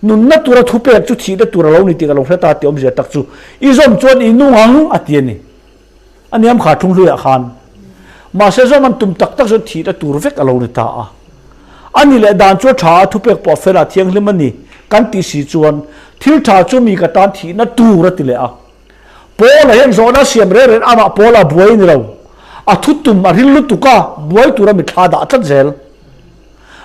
Nunna tura thupek chu thihna tur a lo ni tih ka lo hre ta tih awmzia tak chu i zawm chuan i nung ang a ti a ni. A niam kha thung hluiah khan. Mahse zawm an tum tak tak chuan thihna tur vek a lo ni ta a. A ni leh dan chu a tha a, thupek pawh a fel a, thianghlim a ni kan tih si chuan thil tha chu mi ka tan thihna tur a ti leh a. Paula hian zawhna a siam reng reng amah Paula buai a ni lo. A thutum a ril lutuk a, buai tura mitthla dah tlat zel.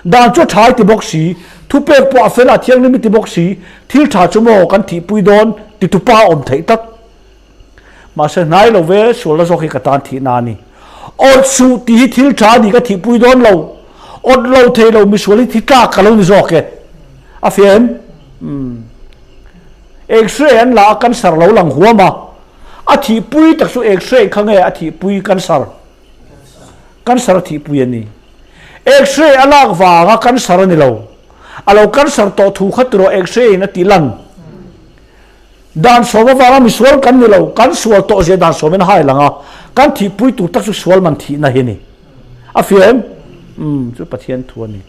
Dan chu a tha i ti bawk si, thupek pawh a fel a thianghlim i ti bawk si, thil tha chu maw kan thihpui dawn titupa a awm theih tlat. Mahse hnai lo ve, sualna zawk hi ka tan thihna a ni. Awt suh tih hi thil tha a ni ka thihpui dawn lo. Awt lo thei lo misual hi thi tlak ka lo ni zawk e. A fiah em? Umm. X-ray an la a cancer lo lang huam a, a thihpui tak chu X-ray kha nge a thihpui cancer? Cancer a thihpui a ni. X-ray a lak vanga cancer a ni lo. A lo cancer tawh thu kha tiraw X-ray in a tih lan. Dan sawm avanga misual kan ni lo, kan sual tawh zia dan sawmin a hai lang a, kan thihpui tur tak chu sual man thihna hi a ni. A fiah em? Umm, chu Pathian thu a ni.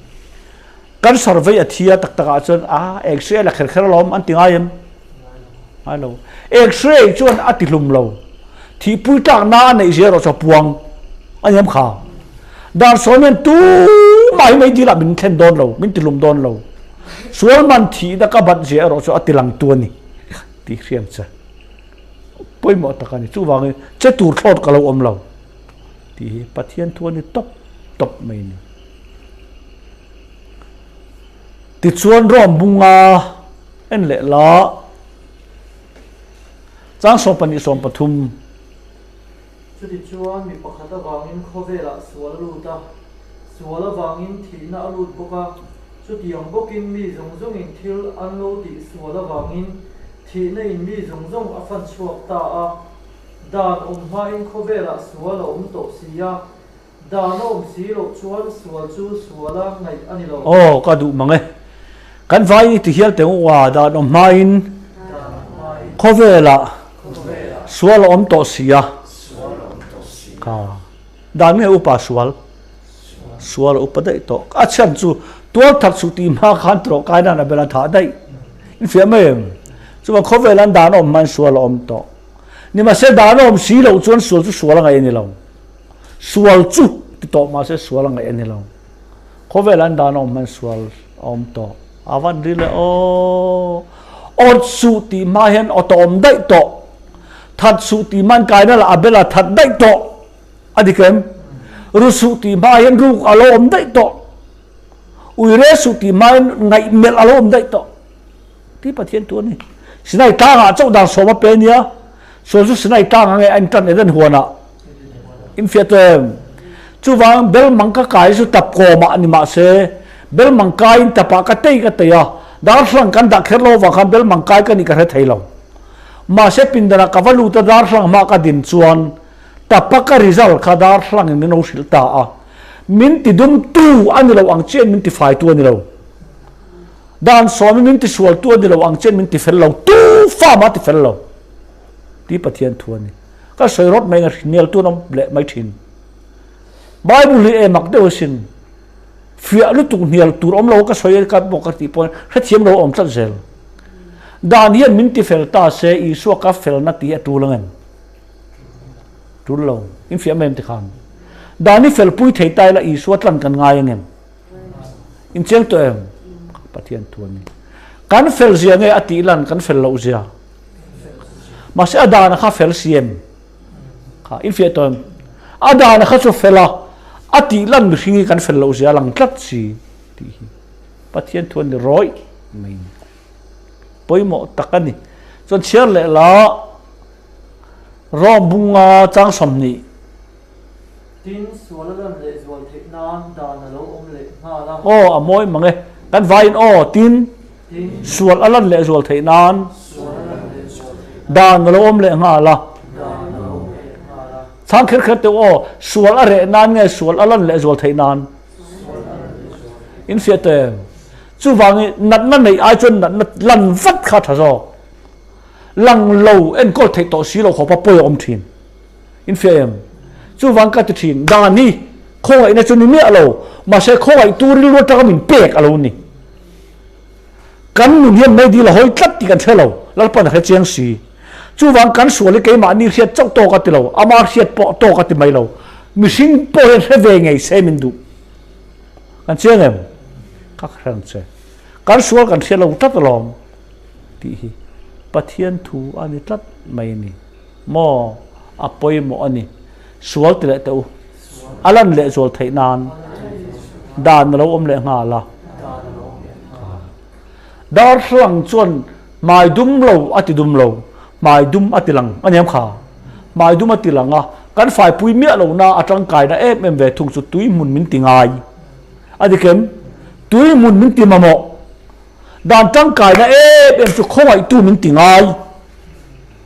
Cancer vei a thi a tak tak ah chuan a X-ray a la kher kher alawm an ti ngai em? Ngai lo. X-ray chuan a ti hlum lo. Thihpui tlak na a neih zia erawh chu a puang a ni em kha? Dan sawi hian tumah hi mei dil ah min thlen dawn lo, min ti hlum dawn lo. Sual man thihna ka bat zia erawh chu a ti lang tu a ni tih hriam che. Pawimawh tak a ni. Chuvangin che tur thlawt ka lo awm lo tih hi Pathian thu a ni tawp tawp mai a ni. Tichuan Rome bunga en leh la chang 12 13. Chutichuan mi pakhat avangin khawvelah sual a lut a, sual avangin thihna a lut bawk a, chutiang bawkin mi zawng zawngin thil an lo tih sual avangin thihna in mi zawng zawng a fan chhuak ta a, dan awm hmain khawvelah sual a awm tawh si a, Dan a awm si loh chuan sual chu suala ngaih a ni lo. Aw, ka duh mang e. Kan vaiin i ti hial teh u a, dan awm hmain khawvelah sual a awm tawh si a. Kha, dan nge upa sual? Sual a upa daih tawh. A chhan chu tualthat suh tih hma khan tawh kai nan a bel a thah daih. In fiah mai em? Chuan khawvelah dan a awm hmain sual a awm tawh. Nimahse dan a awm si loh chuan sual chu sual a ngaih a ni lo. Sual chu ti tawh mahse sual a ngaih a ni lo. Khawvel an dan a awm hman sual a awm tawh. A van ri le aw. Awt suh tih hma hian awt a awm daih tawh. That suh tih hmain Kaina leh Abela that daih tawh a dik em? Ru suh tih hma hian ruk a lo awm daih tawh. Ui re suh tih hmain ngaihmelh a lo awm daih tawh. Ti Pathian tu a ni. Sinai tlangah chauh dan sawm a pe nia. Sual chu Sinai tlang ange a intan Eden huanah. Infiah tawh em? Chuvang bel mang ka kai chu tap kawmah a ni mahse bel mang kaiin tapah ka tei ka tei a, darthlang kan dah kher lo avang khan bel mang kai ka nih ka hre thei lo. Mahse pindanah ka va lut a darthlang hma ka din chuan tapa ka result kha darthlangin min lo hrilh ta a. Min ti dumtu a ni lo ang chiahin min ti faitu a ni lo. Dan sawmin min ti sualtu a ni lo ang chiahin min ti fel lo. Tu fa mah a ti fel lo. Ti Pathian thu a ni. Ka sawi rawt mai nga hnial tu an awm leh mai thin. Bible hi e mak deuh asin. Fiah lutuk hnial tur awm lo ka sawi ka bawk ka tih pawhin hrethiam lo a awm tlat zel. Dan hian min ti fel ta se Isua ka felna tih hi a tul ang em? Tul lo. In fiah mai em tikhan. Dan hi felpui thei ta ila Isua tlan kan ngai ang em? In chiang tawh em? Pathian thu a ni. Kan fel zia nge a tih lan kan fel loh zia. Mahse a dana kha fel si em? Kha in fiah tawh em? A dana kha chu fel a, a tih lan mihring hi kan fel loh zia a lang tlat si tih hi Pathian thu a ni rawih mai ni. Pawimawh tak a ni. Chuan chhiar leh la Rom bunga chang 20. Tin, sual a lan leh zual theih nan dan a lo awm leh nghal a. Aw, a mawi mang e. Kan vaiin aw, tin, sual a lan leh zual theih nan dan a lo awm leh nghal a. Chhang kher kher teuh aw, sual a reh nan nge sual a lan leh zual theih nan? Infiah teh em? Chuvangin natna neih ai chuan natna lan vat kha a tha zawk. Lang lo enkawl theih tawh si lo khawpa pawi a awm thin. Infiah em? Chuvang ka ti thin, dan hi khawngaihna chu ni miah lo, mahse khawngaihtu rilru atanga min pek a lo ni. Kan nun hian meidil a hawi tlat tih kan hre lo, Lalpan a hre chiang si. Chuvang kan sual hi keimahni hriat chauh tawk a ti lo, ama hriat pawh tawk a ti mai lo. Mihring pawh hian hre ve ngei se min duh. Kan chiang em? Ka hre ang che. Kan sual kan hria lo tlat alawm tih hi Pathian thu a ni tlat mai a ni. Maw? A pawimawh a ni. Sual ti leh teh u. A lan leh zual theih nan dan a lo awm leh nghal a. Darthlalang chuan hmai dum lo a ti dum lo, hmai dum a ti lang a niam kha. Hmai dum a ti lang a, kan faipui miah lo na a tangkaina em em ve thung chu tui hmun min ti ngai. A dik em? Tui hmun min ti mamawh. Dan tangkaina em em chu khawngaihtu min ti ngai.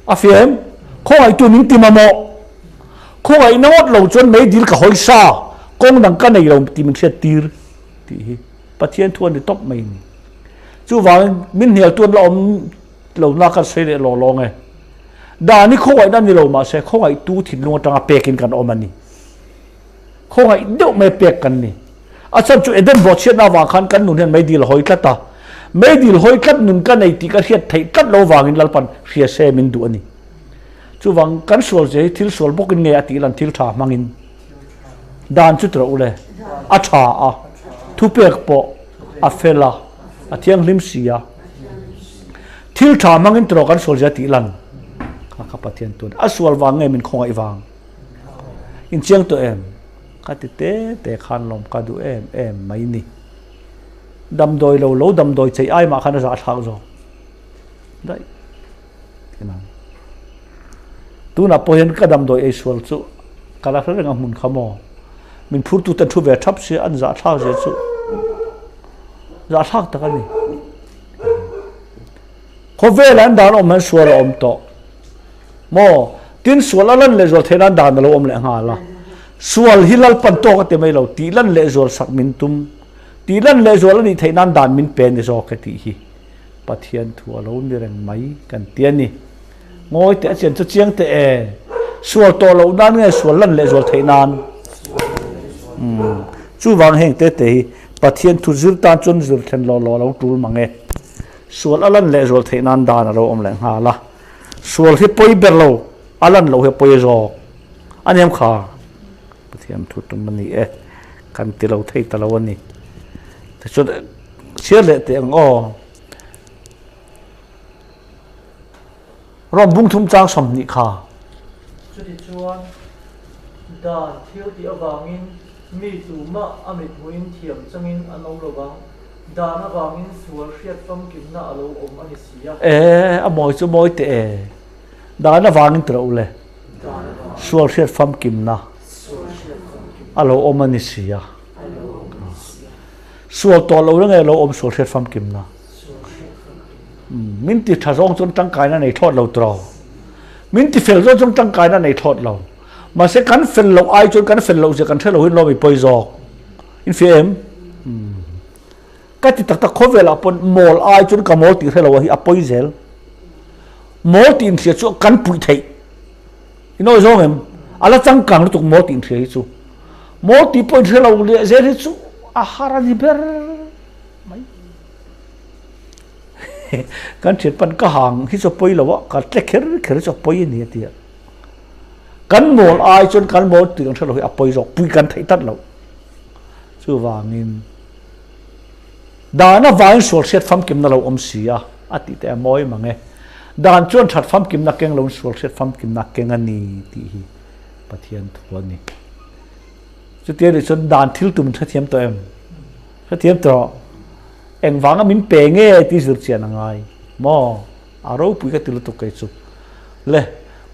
A fiam, khawngaihtu min ti mamawh. Khawngaihna ngawt lo chuan meidil ka hawi sa, kawng dang ka nei lo tih min hriat tir tih hi Pathian thu a ni tawp mai a ni. Chuvangin min hnialtu an la awm lo na kan sawi leh law lawng e. Dan hi khawngaihna a ni lo mahse khawngaihtu thinlung atanga pekin kan awm a ni. Khawngaih deuh mai pek kan ni. A chhan chu Eden bawhchhiatna avang khan kan nun hian meidil a hawi tlat a. Meidil hawi tlat nun ka nei tih ka hriat theih tlat lo vangin Lalpan hria se min duh a ni. Chuvang kan sual zia hi thil sual bawkin nge a tih lan thil tha hmangin dan chu tira ule a tha a, thupek pawh a fel a, a thianghlim si a. Thil tha hmangin tiraw kan sual zia tih lan kha kha Pathian tun a sual vang nge min khawngaih vang. Inchiang tawh em? Ka ti te te khan lawm ka duh em em mai ni. Damdawi lo lo damdawi chei ai mah khan a zahthlak zawk daih thin ang. Tunah pawh hian ka damdawi ei sual chu ka la hre reng a hmun kha maw. Min phurtu ten thu ve thap sia an zahthlak zia chu zahthlak tak a ni. Khawvel an dan awm hian sual a awm tawh. Maw? Tin sual a lan lehzual theih nan dan a lo awm leh nghal a. Sual hi Lalpan tawk a ti mai lo, tih lan lehzual sak min tum. Tih lan lehzual a nih theih nan dan min pe ni zawk e tih hi Pathian thu a lo ni reng mai kan ti a ni. Ngawi teh a chian chu chiang teh e. Sual tawh loh nan nge sual lan lehzual theih nan? Umm. Chuvang heng te te hi Pathian thu zir tan chuan zir thlen law law a lo tul mang e. Sual a lan lehzual theih nan dan a lo awm leh nghal a. Sual hi pawi ber lo, a lan loh hi a pawi zawk. A niam kha Pathian thu tum a ni e, kan ti lo thei ta lo a ni. Tichuan chhiar leh teh ang aw. Rom bung thum chang 20 kha. Chutichuan, dan thil tih avangin mi tumah a mithmuhin thiam changin an awm lo vang. Dan avangin sual hriat famkimna a lo awm a ni si a. E, a mawi chu mawi teh e. Dan avangin ti rawh u le. Sual hriat famkimna a lo awm a ni si a. Sual tawh lo nge lo awm sual hriat famkimna. Min ti tha zawng chuan tangkaina nei thlawt lo tiraw. Min ti fel zawng chuan tangkaina nei thlawt lo. Mahse kan fel loh ai chuan kan fel loh zia kan hre lo hin lawm i pawi zawk. In fia em? Ka ti tak tak khawvelah pawn mawl ai chuan ka mawl tih hre lo a hi a pawi zel. Mawl tih inhria chu kan puih theih. In awi zawng em? A la changkang lutuk mawl tih inhria hi chu. Mawl tih pawh inhre lo leh zel hi chu a har a ni ber mai. Kan thian pan ka hang hi chu a pawi lo a, ka tle kher kher hi chu a pawi a ni a ti a. Kan mawl ai chuan kan mawl tih kan hre lo hi a pawi zawk, puih kan theih tlat lo. Chuvangin dan avangin sual hriat famkimna lo awm si a, a tih te a mawi mang e. Dan chuan that famkimna keng loin sual hriat famkimna keng a ni tih hi Pathian thu a ni. Chutia nih chuan dan thil tum hrethiam tawh em? Hrethiam tawh. Engvanga min pe nge tih zir chian a ngai maw? A ropui ka ti lutuk kei chu. Le,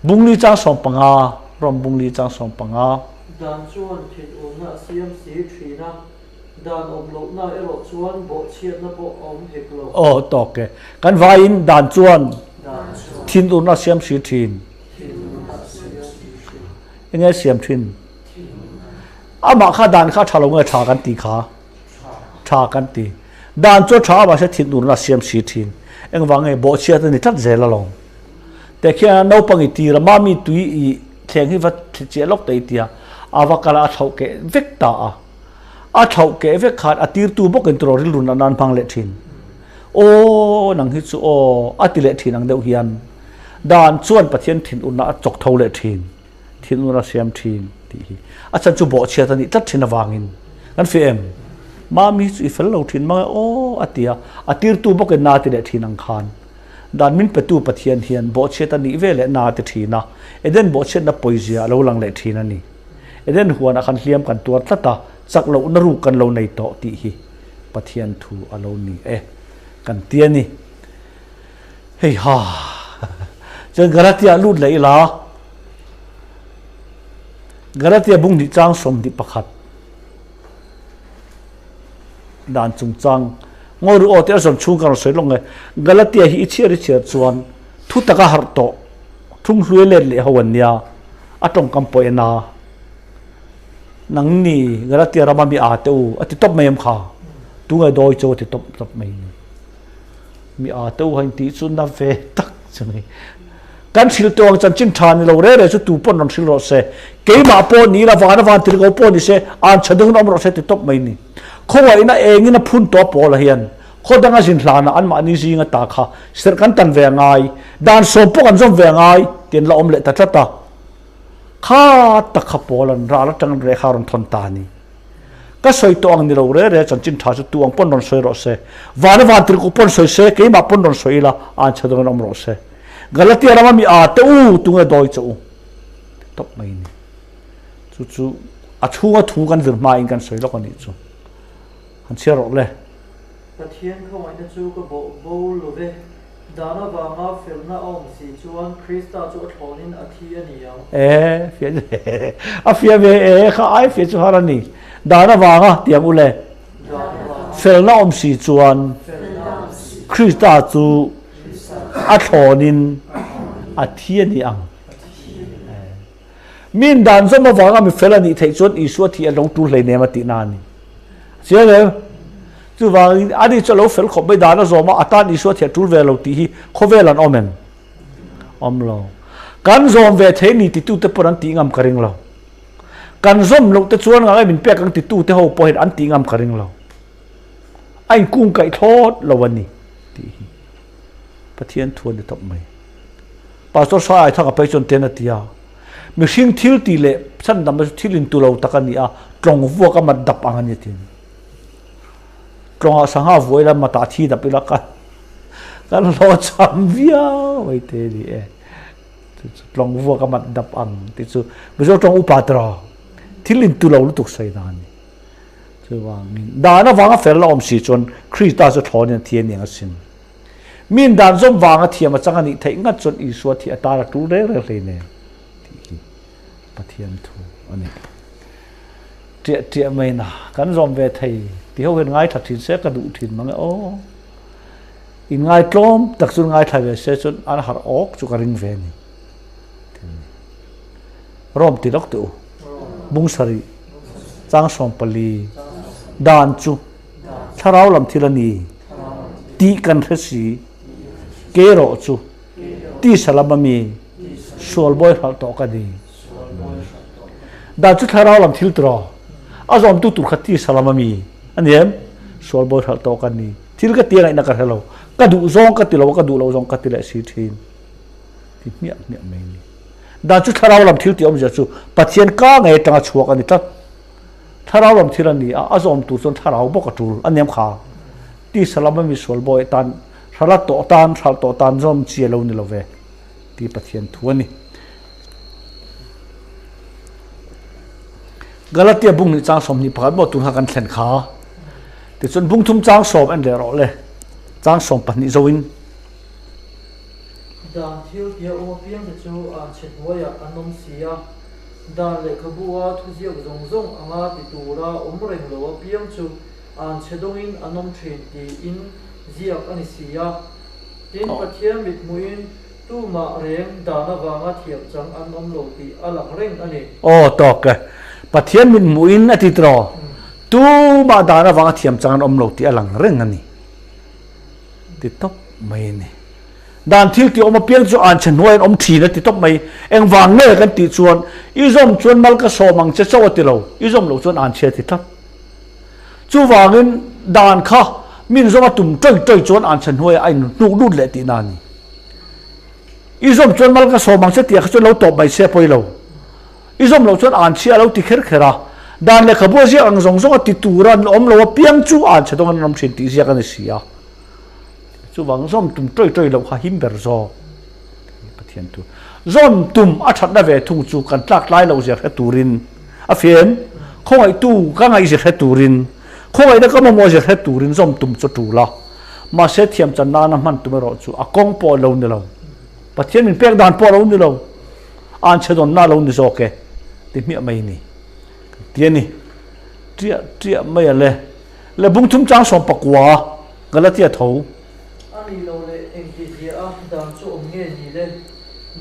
Bungli chang 15, Rom Bungli chang 15. Dan chuan thinurna a siam si thin a, dan awm lohna erawh chuan bawhchhiatna pawh a awm hek lo. Aw, tawk e. Kan vaiin dan chuan thinurna a siam si thin. Enge a siam thin? Amah kha dan kha a tha lo nge tha kan ti kha? Tha kan ti. Dan chu a tha a mahse thinurna a siam si thin. Engvang nge bawhchhiat a ni tlat zel alawm. Teh khian naupang i tir a, mami tui i thleng hi va chiah lawk ta i tia, a va kal a, a thlauh keh vek ta a. A thlauh keh vek khan a tirtu bawkin turaw rilru natna an hmang leh thin. Aw nang hi chu aw a ti leh thin ang deuh hian dan chuan Pathian thinurna a chawk tho leh thin. Thinur a siam thin tih hi a chhan chu bawhchhiat a nih tlat thin avangin kan fih em? Mami hi chu i fel lo thin mang e aw a ti a, a tirtu bawkin na ti leh thin ang khan dan min petu Pathian hian bawhchhiat a nih ve leh na ti thin a, Eden bawhchhiatna pawizia a lo lang leh thin a ni. Eden huanah khan hliam kan tuar tlat a, chak lohna ruk kan lo nei tawh tih hi Pathian thu a lo ni e kan ti a ni. Hei ha! Chuan Galatia lut leh ila, Galatia bung hnih chang 21 dan chungchang ngawi ru aw tih a zawn chhung ka rawn sawi lawk nge. Galatia hi i chhiar i chhiar chuan thu taka harh tawh thung hluai let leh ho an nia, a tawngkam pawh en a. Nangni Galatia rama mi a te u a ti tawp mai em kha? Tunge dawi chu a ti tawp tawp mai ni. Mi a te u hain tih chu na ve tak chu ni. Kan hrilh tawh ang chanchin tha ni lo re re chu tu pawn rawn hrilh rawh se. Keimah pawh ni ila van a van tir ko pawh ni se an tha deuhin awm rawh se ti tawp mai ni. Khawngaihna engin a phun tawh pawl ah hian khaw danga zin hlan ah anmahni zinga ta kha serh kan tan ve a ngai, dan sawm pawh kan zawm ve a ngai ti an la awm leh ta tlat a. Kha tak kha pawl an ral atang lehkha rawn thawn ta a ni. Ka sawi tawh ang ni lo re re chanchin tha chu tu ang pawn rawn sawi rawh se. Vana van tirhkoh pawn sawi se, keimah pawn rawn sawi ila, an chhe dawngin awm rawh se. Galatia rama mi aa te u, tunge dawi che u? Tawp mai ni. Chu chu a chhunga thu kan zir hmain kan sawi lawk a nih chu. Han chhiar rawh le. Pathian khawngaihna chu ka bawh bo lo ve. Dan avanga felna a awm si chuan Krista chu a thlawnin a thi a ni ang. E, fia chu a fia ve e, kha ai fia chu har a ni. Dan avanga tiang u le. Felna awm si chuan Krista chu a thlawnin a thi a ni ang. Min dan zawm avanga mi fel a nih theih chuan Isua thi a lo tul hleinem a tihna a ni. Chiang em? Chuvangin ani chu a lo fel khawp mai dan a zawm a, a tan Isua thi a tul ve lo tih hi khawvel an awm em? Awm lo. Kan zawm ve thei ni titute pawn an tih ngam ka ring lo. Kan zawm loh te chuan ngang e min pek ang titute ho pawhin an tih ngam ka ring lo. A inkung kaih thlawt lo a ni tih hi Pathian thu a ni tawp mai. Pastor Sai Aithanga phei chuan ten a ti a, Mihring thil tih leh chhandamna chu thil intu lo tak a ni a, tlawng vuak a mat dap ang a ni a ti a ni. Tlawngah sangha vuah ila matah thi dap ila kan kan hlawhchham viau mai te a ni e. Chu chu tlawng vuak a mat dap ang tih chu Mizo tawng upa tiraw thil in tu lo lutuk sawi na a ni. Chuvangin dan avanga fel la awm si chuan Krista chu thlawnin a thi a niang asin. Min dan zawm vanga thiam a chang a nih theih ngat chuan Isua thi atan a tul reng reng hleinem tih hi Pathian thu a ni. Ṭiah ṭiah mai na kan zawm ve thei ti ho hian ngaithla ṭhin se ka duh ṭhin mang e aw. In ngaitlawm tak chuan ngaithla ve se chuan an harh awk chu ka ring ve a ni. Rom ti lawk teh u. Bung sarih, chang 14, dan chu thlarau lam thil a ni tih kan hre si. Kerawh chu tisa lam a mi sual bawi hralh tawh ka ni. Dan chu thlarau lam thil tiraw? A zawmtu tur kha tisa lam a mi a ni em? Sual bawi hralh tawh ka ni. Thil ka ti a ngaihna ka hre lo. Ka duh zawng ka ti lo a, ka duh lo zawng ka ti leh si thin. Ti hmiah hmiah mai a ni. Dan chu thlarau lam thil tih awmzia chu Pathian ka ngei atanga chhuak a ni tlat. Thlarau lam thil a ni a, a zawm tur chuan thlarau bawk a tul a niam kha. Tisa lama mi sual bawi tan, hrala tawh tan, hralh tawh tan zawm chi a lo ni lo ve tih Pathian thu a ni. Galatia bung hnih chang 21 maw tun kha kan thlen kha. Tichuan bung thum chang sawm en leh rawh le. Chang 12 zoin. Dan thil tia awm apiangte chu an chhe hnuaiah an awm si a, dan lehkhabu-a thuziak zawng zawng anga ti tura awm reng lo apiang chu an chhe dawngin an awm thin tiin ziak a ni si a. Tin, Pathian mithmuhin tumah reng dan avanga thiam chang an awm lo tih a lang reng a ni. Aw tawk e. Pathian mithmuhin a ti tiraw? Tumah dan avanga thiam chang an awm lo tih a lang reng a ni. Ti tawp mai a ni. Dan thil tih awm apiang chu an chhe hnuai an awm thin a ti tawp mai. Engvang nge kan tih chuan i zawm chuan mal ka sawm ang che chauh a ti lo, i zawm loh chuan an chhia ti tlat. Chuvangin dan kha min zawm a tum tawi tawi chuan an chhe hnuaiah a inhnuk lut leh tihna a ni. I zawm chuan mal ka sawm ang che tih ah kha chuan lo tawp mai se a pawi lo. I zawm loh chuan an chhia a lo ti kher kher a, dan lehkhabu a ziak ang zawng zawng a ti tura an awm lo apiang chu an chhe dawng an awm thin tih ziak a ni si a. Chuvang zawm tum tawi tawi loh kha him ber zawk Pathian thu. Zawm tum a thatna ve thung chu kan tlak tlai loh zia hre turin a fiam, khawngaihtu ka ngaih zia hre turin, khawngaihna ka mamawh zia hre turin zawm tum chu a tul a. Mahse thiam chan nana hman tum erawh chu a kawng pawh a lo ni lo. Pathian min pek dan pawh a lo ni lo. An chhe dawnna a lo ni zawk e ti hmiah mai ni. Kan ti a ni. Ṭiah ṭiah mai a le. Le bung thum chang 19 Galatia tho. A nih loh leh engtizia a dan chu awm nge ni le?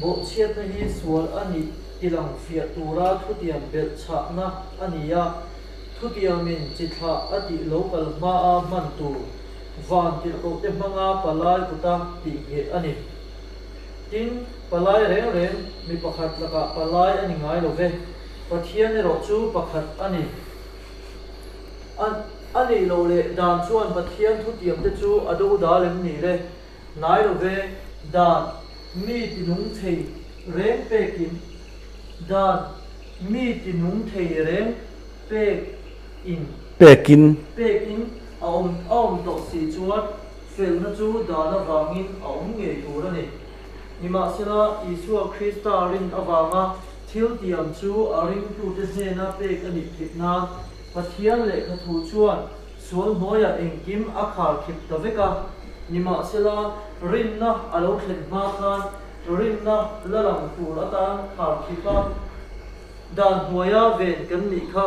Bawhchhiatna hi sual a nih tilang fiah tura thutiam belh chhahna a ni a, thutiamin chi thlah a tih lo kal hmaa hman tur van tirhkohte hmanga palai kuta tih ngheh a ni. Tin, palai reng reng mi pakhat lakah palai a ni ngai lo ve, Pathian erawh chu pakhat a ni. A a nih loh leh dan chuan Pathian thutiamte chu a do dal em ni le? Hnai lo ve, dan mi tinung thei reng pekin, dan mi tinung thei reng pek in. Pekin. Pekin a awm a awm tawh si chuan felna chu dan avangin a awm ngei tur a ni. Nimahsela, Isua Krista rin avanga thil tiam chu a ringtute hnena pek a nih theih nan Pathian lehkha thu chuan sual hnuaiah engkim a khar khip ta vek a. Nimahsela, rinna a lo thlen hma khan rinna la lang tur atan khar khip a dan hnuaia ven kan nih kha.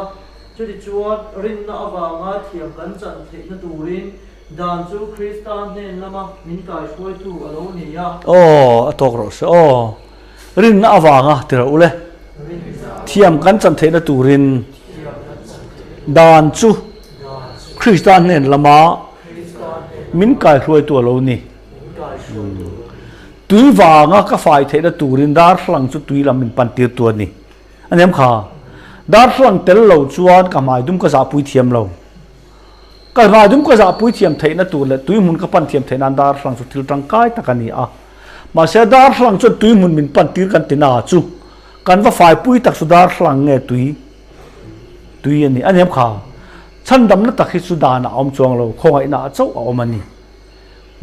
Chutichuan, rinna avanga thiam kan chan theihna turin Dan chu Krista hnen lama min kaihruaitu a lo ni a. Aw, a tawk rawh se aw. Rinna avanga ti rawh u le. Thiam kan chan theihna turin dan chu Krista hnen lama min kaihruaitu a lo ni. Tui vanga ka fai theihna turin darthlalang chu tui lam min pantirtu a ni. A nem kha. Darthlalang tel lo chuan ka hmai dum ka zahpui thiam lo. Ka hmai dum ka zahpui thiam theihna tur leh tui hmun ka pan thiam theih nan darthlalang chu thil tangkai tak a ni a. Mahse darthlalang chuan tui hmun min pan tir kan ti na chu kan va faipui tak chu darthlalang nge tui tui a ni. A niam kha chhandamna tak hi chu dan ah a awm chuang lo, khawngaihna ah chauh a awm a ni.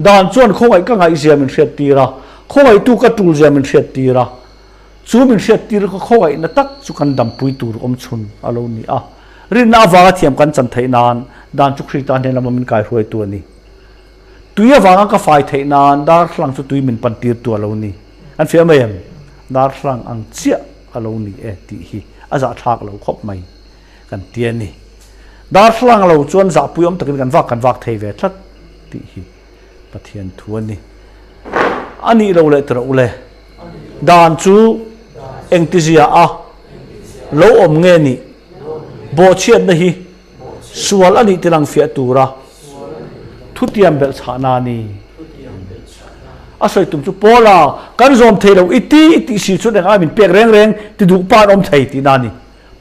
Dan chuan khawngaih ka ngaihzia min hriat tir a, khawngaihtu ka tul zia min hriat tir a. Chu min hriattir kha khawngaihna tak chu kan dampui tur awm chhun a lo ni a. Rinna avanga thiam kan chan theih nan dan chu Krista hnen lama min kaihruaitu a ni. Tui avanga ka fai theih nan darthlang chu tui min pantirtu a lo ni. An fiah mai em? Darthlang ang chiah a lo ni e tih hi a zahthlak lo khawp mai kan ti a ni. Darthlang lo chuan zahpui awm takin kan vak kan vak thei ve tlat tih hi Pathian thu a ni. A nih lo leh tawh ule. Dan chu engtizia a lo awm nge nih? Bawhchhiatna hi sual a nih tilang fiah tura thutiam belh chhahna a ni. A sawi tum chu Paula kan zawm thei lo i ti i tih si chuan engah min pek reng reng ti duh pa an awm thei tihna a ni.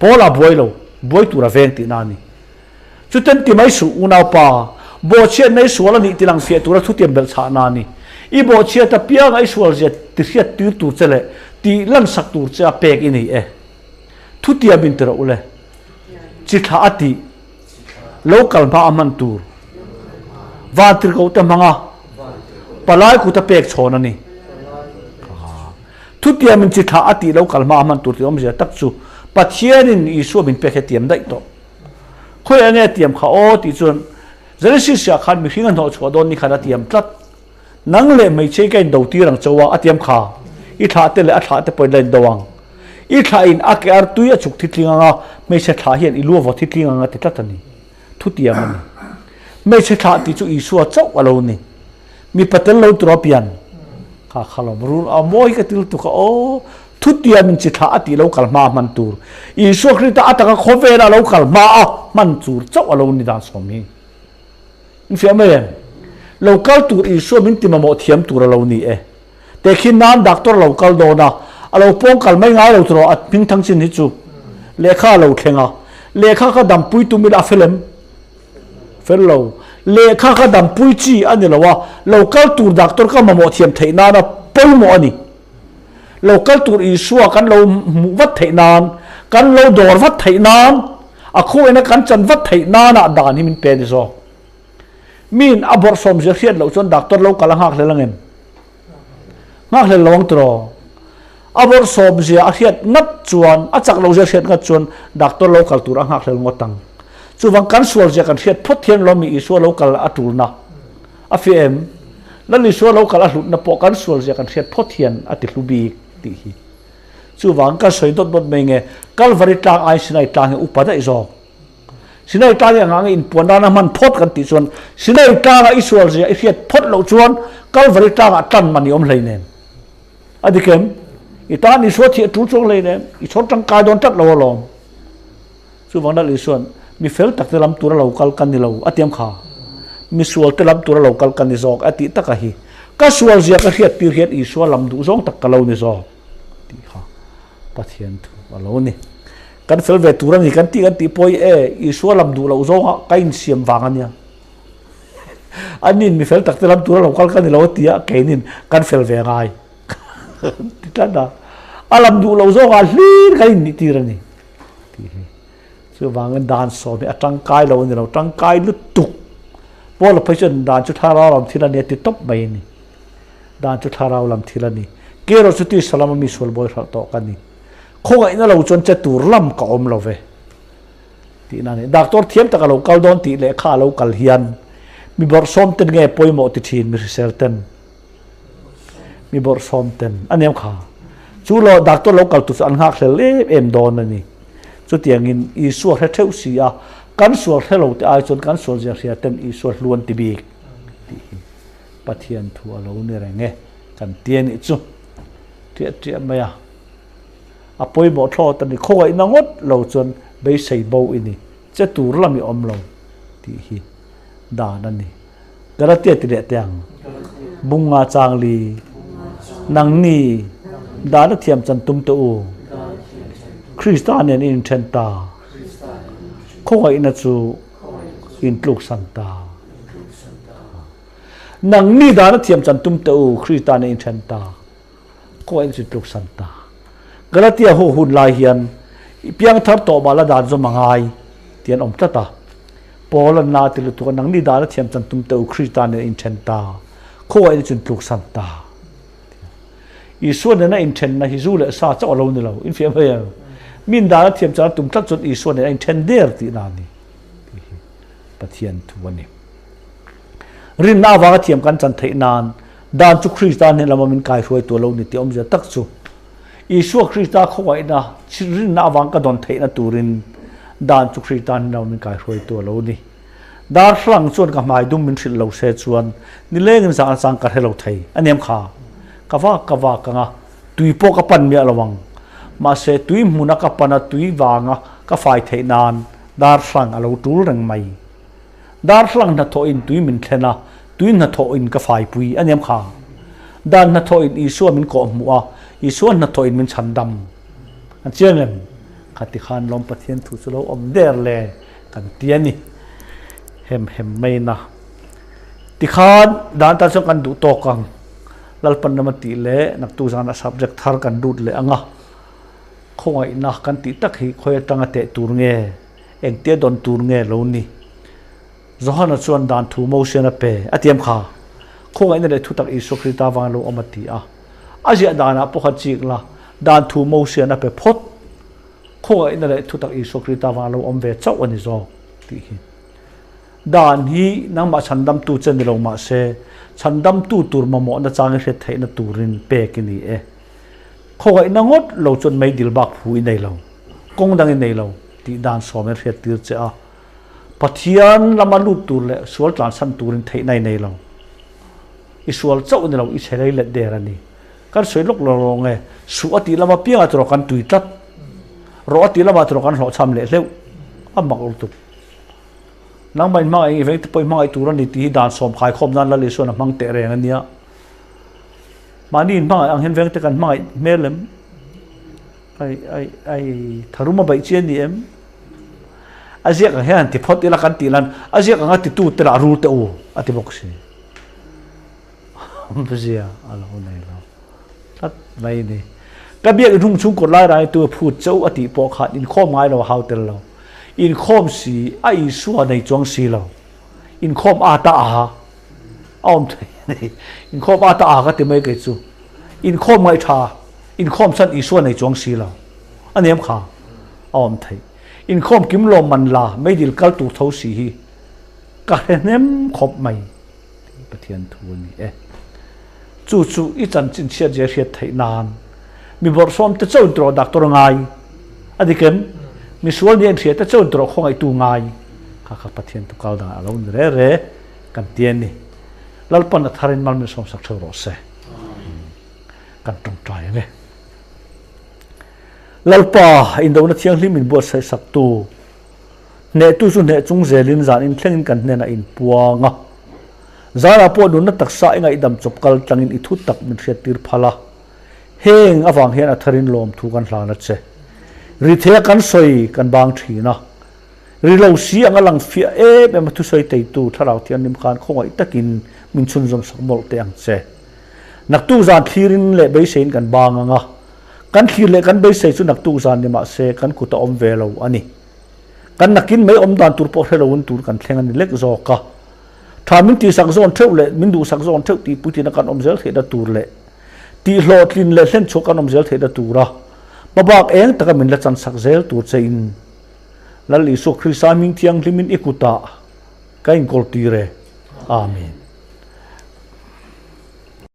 Paula buai lo, buai tura veng tihna a ni. Chuten ti mai suh, unaupa, bawhchhiatna i sual a nih tilang fiah tura thutiam belh chhahna a ni. I bawhchhiat apianga i sualzia ti hriat tir tur che leh tih lansak tur che a pek i ni e. Thutiam in ti rawh ule. Chi thla a tih. Lo kal hma a hman tur. Vantirhkoh te hmanga palai kut a pek chhawn a ni. Thutiam in chi thla a tih lo kal hma a hman tur tih awmzia tak chu Pathianin Isua min pek hi a tiam daih tawh. Khawi enge a tiam kha aw tih chuan Genesis ah khan mihring a hnawh chhuah dawn ni khan a tiam tlat. Nang leh hmeichhe ka indo tir ang cho a, a tiam kha. I thlah te leh a thlah te pawhin la indo ang. I thlah in a ke ar tui a chuk thitling ang a, hmeichhe thlah hian i lu a vaw thitling ang a ti tlat a ni. Thu tiam a ni. Hmeichhe thlah tih chu Isua chauh a lo ni. Mipa tel lo tur a pian. Kha kha lo rul a mawi ka til tuk a aw. Thu tiam in chi thlah a tih lo kal hma a hman tur. Isua Krista a taka khawvel a lo kal hma a hman tur chauh a lo ni dan sawm hi. In fiah mai em? Lo kal tur Isua min ti mamawh thiam tur a lo ni e. Tehkhin nan doctor lo kal dawn a, a lo pawng kal mai ngai lo tur a hming thang chin hi chu lehkha a lo thleng a. Lehkha kha dampui tum ila a fel em? Fel lo. Lehkha kha dampui chi a ni lo a, lo kal tur doctor ka mamawh thiam theih nana pawimawh a ni. Lo kal tur Isua kan lo hmuh vat theih nan, kan lo dawr vat theih nan, a khawiahna kan chan vat theih nana dan hi min pe a ni zawk. Miin a bawrhsawm zia hriat loh chuan doctor lo kal a nghakhlel ang em? Nghakhlel lo ang tiraw? A bawrhsawm zia a hriat ngat chuan, a chak lo zia a hriat ngat chuan doctor lo kal tur a nghakhlel ngawt ang. Chuvang kan sual zia kan hriat phawt hian lawm mi Isua lo kal a tulna a fiah em? Lal Isua lo kal a hlutna pawh kan sual zia kan hriat phawt hian a ti hlu bik tih hi. Chuvang kan sawi dawt dawt mai nge Kalvari tlang ai Sinai tlang hi upa daih zawk. Sinai tlang hi anga inpuan dana hman phawt kan tih chuan Sinai tlanga i sual zia i hriat phawt loh chuan Kalvari tlangah tan man i awm hlei nen. A dik em? I tan Isua thih a tul chuang hlei nen, i chhawr tangkai dawn tlat lo alawm. Chuvang Lal Isua'n mi fel tak te lam tura lo kal ka ni lo a tiam kha. Mi sual te lam tura lo kal ka ni zawk a tih taka hi ka sual zia ka hriat tir hian Isua lam duh zawng tak ka lo ni zawk tih kha Pathian thu a lo ni. Kan fel ve tur a ni kan tih kan tih pawh hi e Isua lam duh loh zawnga ka insiam vang a nia. Anin mi fel tak te lam tura lo kal ka ni lo a ti a, keinin kan fel ve ngai ti tlat a. A lam duh loh zawngah hlir kan innih tir a ni tih hi. Chuvangin dan sawm hi a tangkai lo a ni lo, tangkai lutuk. Paula phei chuan dan chu thlarau lam thil a ni a ti tawp mai a ni. Dan chu thlarau lam thil a ni. Kei erawh chu tisa lama mi sual bawi hralh tawh ka ni. Khawngaihna lo chuan che tur lam ka awm lo ve tihna a ni. Doctor thiam tak a lo kal dawn tih lehkha a lo kal hian mi bawrhsawm ten nge pawimawh ti thin mi hrisel ten? Mi bawrhsawm ten a niam kha. Chu lo doctor lo kal tur chu an nghakhlel em em dawn a ni. Chutiangin Isua hre theuh si a, kan sual hre lo te ai chuan kan sual zia hria ten Isua hlu an ti bik tih hi Pathian thu a lo ni reng e kan ti a nih chu. Ṭiah ṭiah mai a. A pawimawh thlawt a ni. Khawngaihna ngawt lo chuan beisei bo i ni. Che tur lam i awm lo tih hi dan a ni. Galatia ti leh teh ang. Bunga changli nangni dan a thiam chan tum teh u. Krista nen i inthen ta. Khawngaihna chu intluksan ta. Nangni dan a thiam chan tum teh u, Krista nen inthen ta. Khawngaihna chu intluksan ta. Galatia ho hun lai hian i piang thar tawh mah la dan zawm a ngai tih an awm tlat a. Paul an la ti lutuk a, nangni dan a thiam chan tum teh u, Krista nen inthen ta. Khawngaihna chu intluksan ta. Isua nena inthenna hi zu leh sa chauh a lo ni lo. Infiam hle em? Min dan a thiam chuan a tum tlat chuan Isua nen a inthen der tihna a ni tih hi Pathian thu a ni. Rinna avanga thiam kan chan theih nan dan chu Krista hnen lama min kaihruaitu a lo ni tih awmzia tak chu Isua Krista khawngaihna rinna avang ka dawn theihna turin dan chu Krista hnen lama min kaihruaitu a lo ni. Darthlang chuan ka hmai dum min hrilh lo se chuan nilengin zah nachang ka hre lo thei a niam kha. Ka vak ka vak ang a, tui pawh ka pan miah lo ang. Mahse tui hmuna ka pan a tui vanga ka fai theih nan darthlang a lo tul reng mai. Darthlang hnathawhin tui min thlen a, tui hnathawhin ka faipui a niam kha. Dan hnathawhin Isua min kawhhmuh a, Isua hnathawhin min chhandam. An chiang em? Khati khan lawm Pathian thu chu lo awm der le. Kan ti a ni. Hem hem mai na. Tikhan dan tan chuan kan duh tawk ang. Lalpan ram a tih leh naktuk zanah subject thar kan lut leh ang a. Khawngaihna kan tih tak hi khawi atanga teh tur nge, engtia dawn tur nge lo ni. Johana chuan dan thu Mosian a pe a tiam kha. Khawngaihna leh thutak Isua Krista vang lo awm a ti a. A ziah danah pawh kha chik la, dan thu Mosian a pe phawt. Khawngaihna leh thutak Isua Krista vang lo awm ve chauh a ni zawk tih hi. Dan hi nangmah chhandamtu che ni lo mah se, chhandamtu tur mamawhna chang i hriat theihna turin pek i ni e. Khawngaihna ngawt lo chuan meidil bak phu i nei lo, kawng dang i nei lo tih dan sawm in hriat tir che a. Pathian lama lut tur leh sual tlansan turin theihna i nei lo. I sual chauh ni lo, i chhe lei let der a ni. Kan sawi lawk lo rawng e, suh a tih lama piangah tawrh kan tui tlat, rawh a tih lamah tawrh kan hlawhchham leh hleuh, a mak lutuk. Nangmah in hmangaih i veng te pawh i hmangaih tur a ni tih hi dan sawm khaikhawm nan Lal Isuan a hmang teh reng a nia. Mahni in hmangaih ang hian veng te kan hmangaih hmel em? Ai ai ai tharum a baih chi a ni em? A ziak ang hian han ti phawt ila kan tih lan a ziak ang a titu te lah rul te u a ti bawk si. Awmzia a lo nei lo tlat mai ni. Ka biak inhung chhung kawt lai rai tu phut chauh a tih pawh khan inkhawm ngai lo a hau tel lo. Inkhawm si a Isua nei chuang si lo. Inkhawm a ta a a awm thei a ni. Inkhawm a ta a ka ti mai kei chu. Inkhawm ngaih tha, inkhawm chhan Isua nei chuang si lo. A nem kha a awm thei. Inkhawm kim lawm man la meidil kal tur tho si hi ka hre hnem khawp mai. Pathian thu a ni e. Chu chu i chanchin chhiat zia hriat theih nan mi bawrhsawm te chauhin tawrh doctor ngai a dik em? Mi sual nia inhria te chauhin tawrh khawngaihtu ngai kha kha Pathian thu kal dan a lo ni re re kan ti a ni. Lalpan a tharin mal min sawmsak theuh rawh se. Kan tawngtai ang e. Lalpa, indona thianghlim in buatsaih saktu Hnehtu chu hneh chung zelin zan inthlengin kan hnenah inpuang a. Zanah pawh nunna taksa i ngaihdam chawp kal tlangin i thu tak min hriattir phal a. Heng avang hian a tharin lawmthu kan hlan a che. Rithei a kan sawi kan bang thin a. Ri lo si anga lang fiah em em a thusawi teitu Thlarau Thianghlim khan khawngaih takin min chhunzawm sak mawlh teh ang che. Naktuk zan thlirin leh beiseiin kan bang ang a. Kan thlir leh kan beisei chu naktuk zan ni mahse kan kut a awm ve lo a ni. Kan nakin mai awm dan tur pawh hre loin tur kan thleng a ni lek zawk a. Tha min tihsak zawn theuh leh min duhsak zawn theuh tih puitlina kan awm zel theihna tur leh tih hlawhtlin leh hlenchhuah kan awm zel theihna tura hmabak eng taka min la chansak zel tur che in Lal Isua Krista hming thianghlimin i kutah ka inkawl tir e. Amen.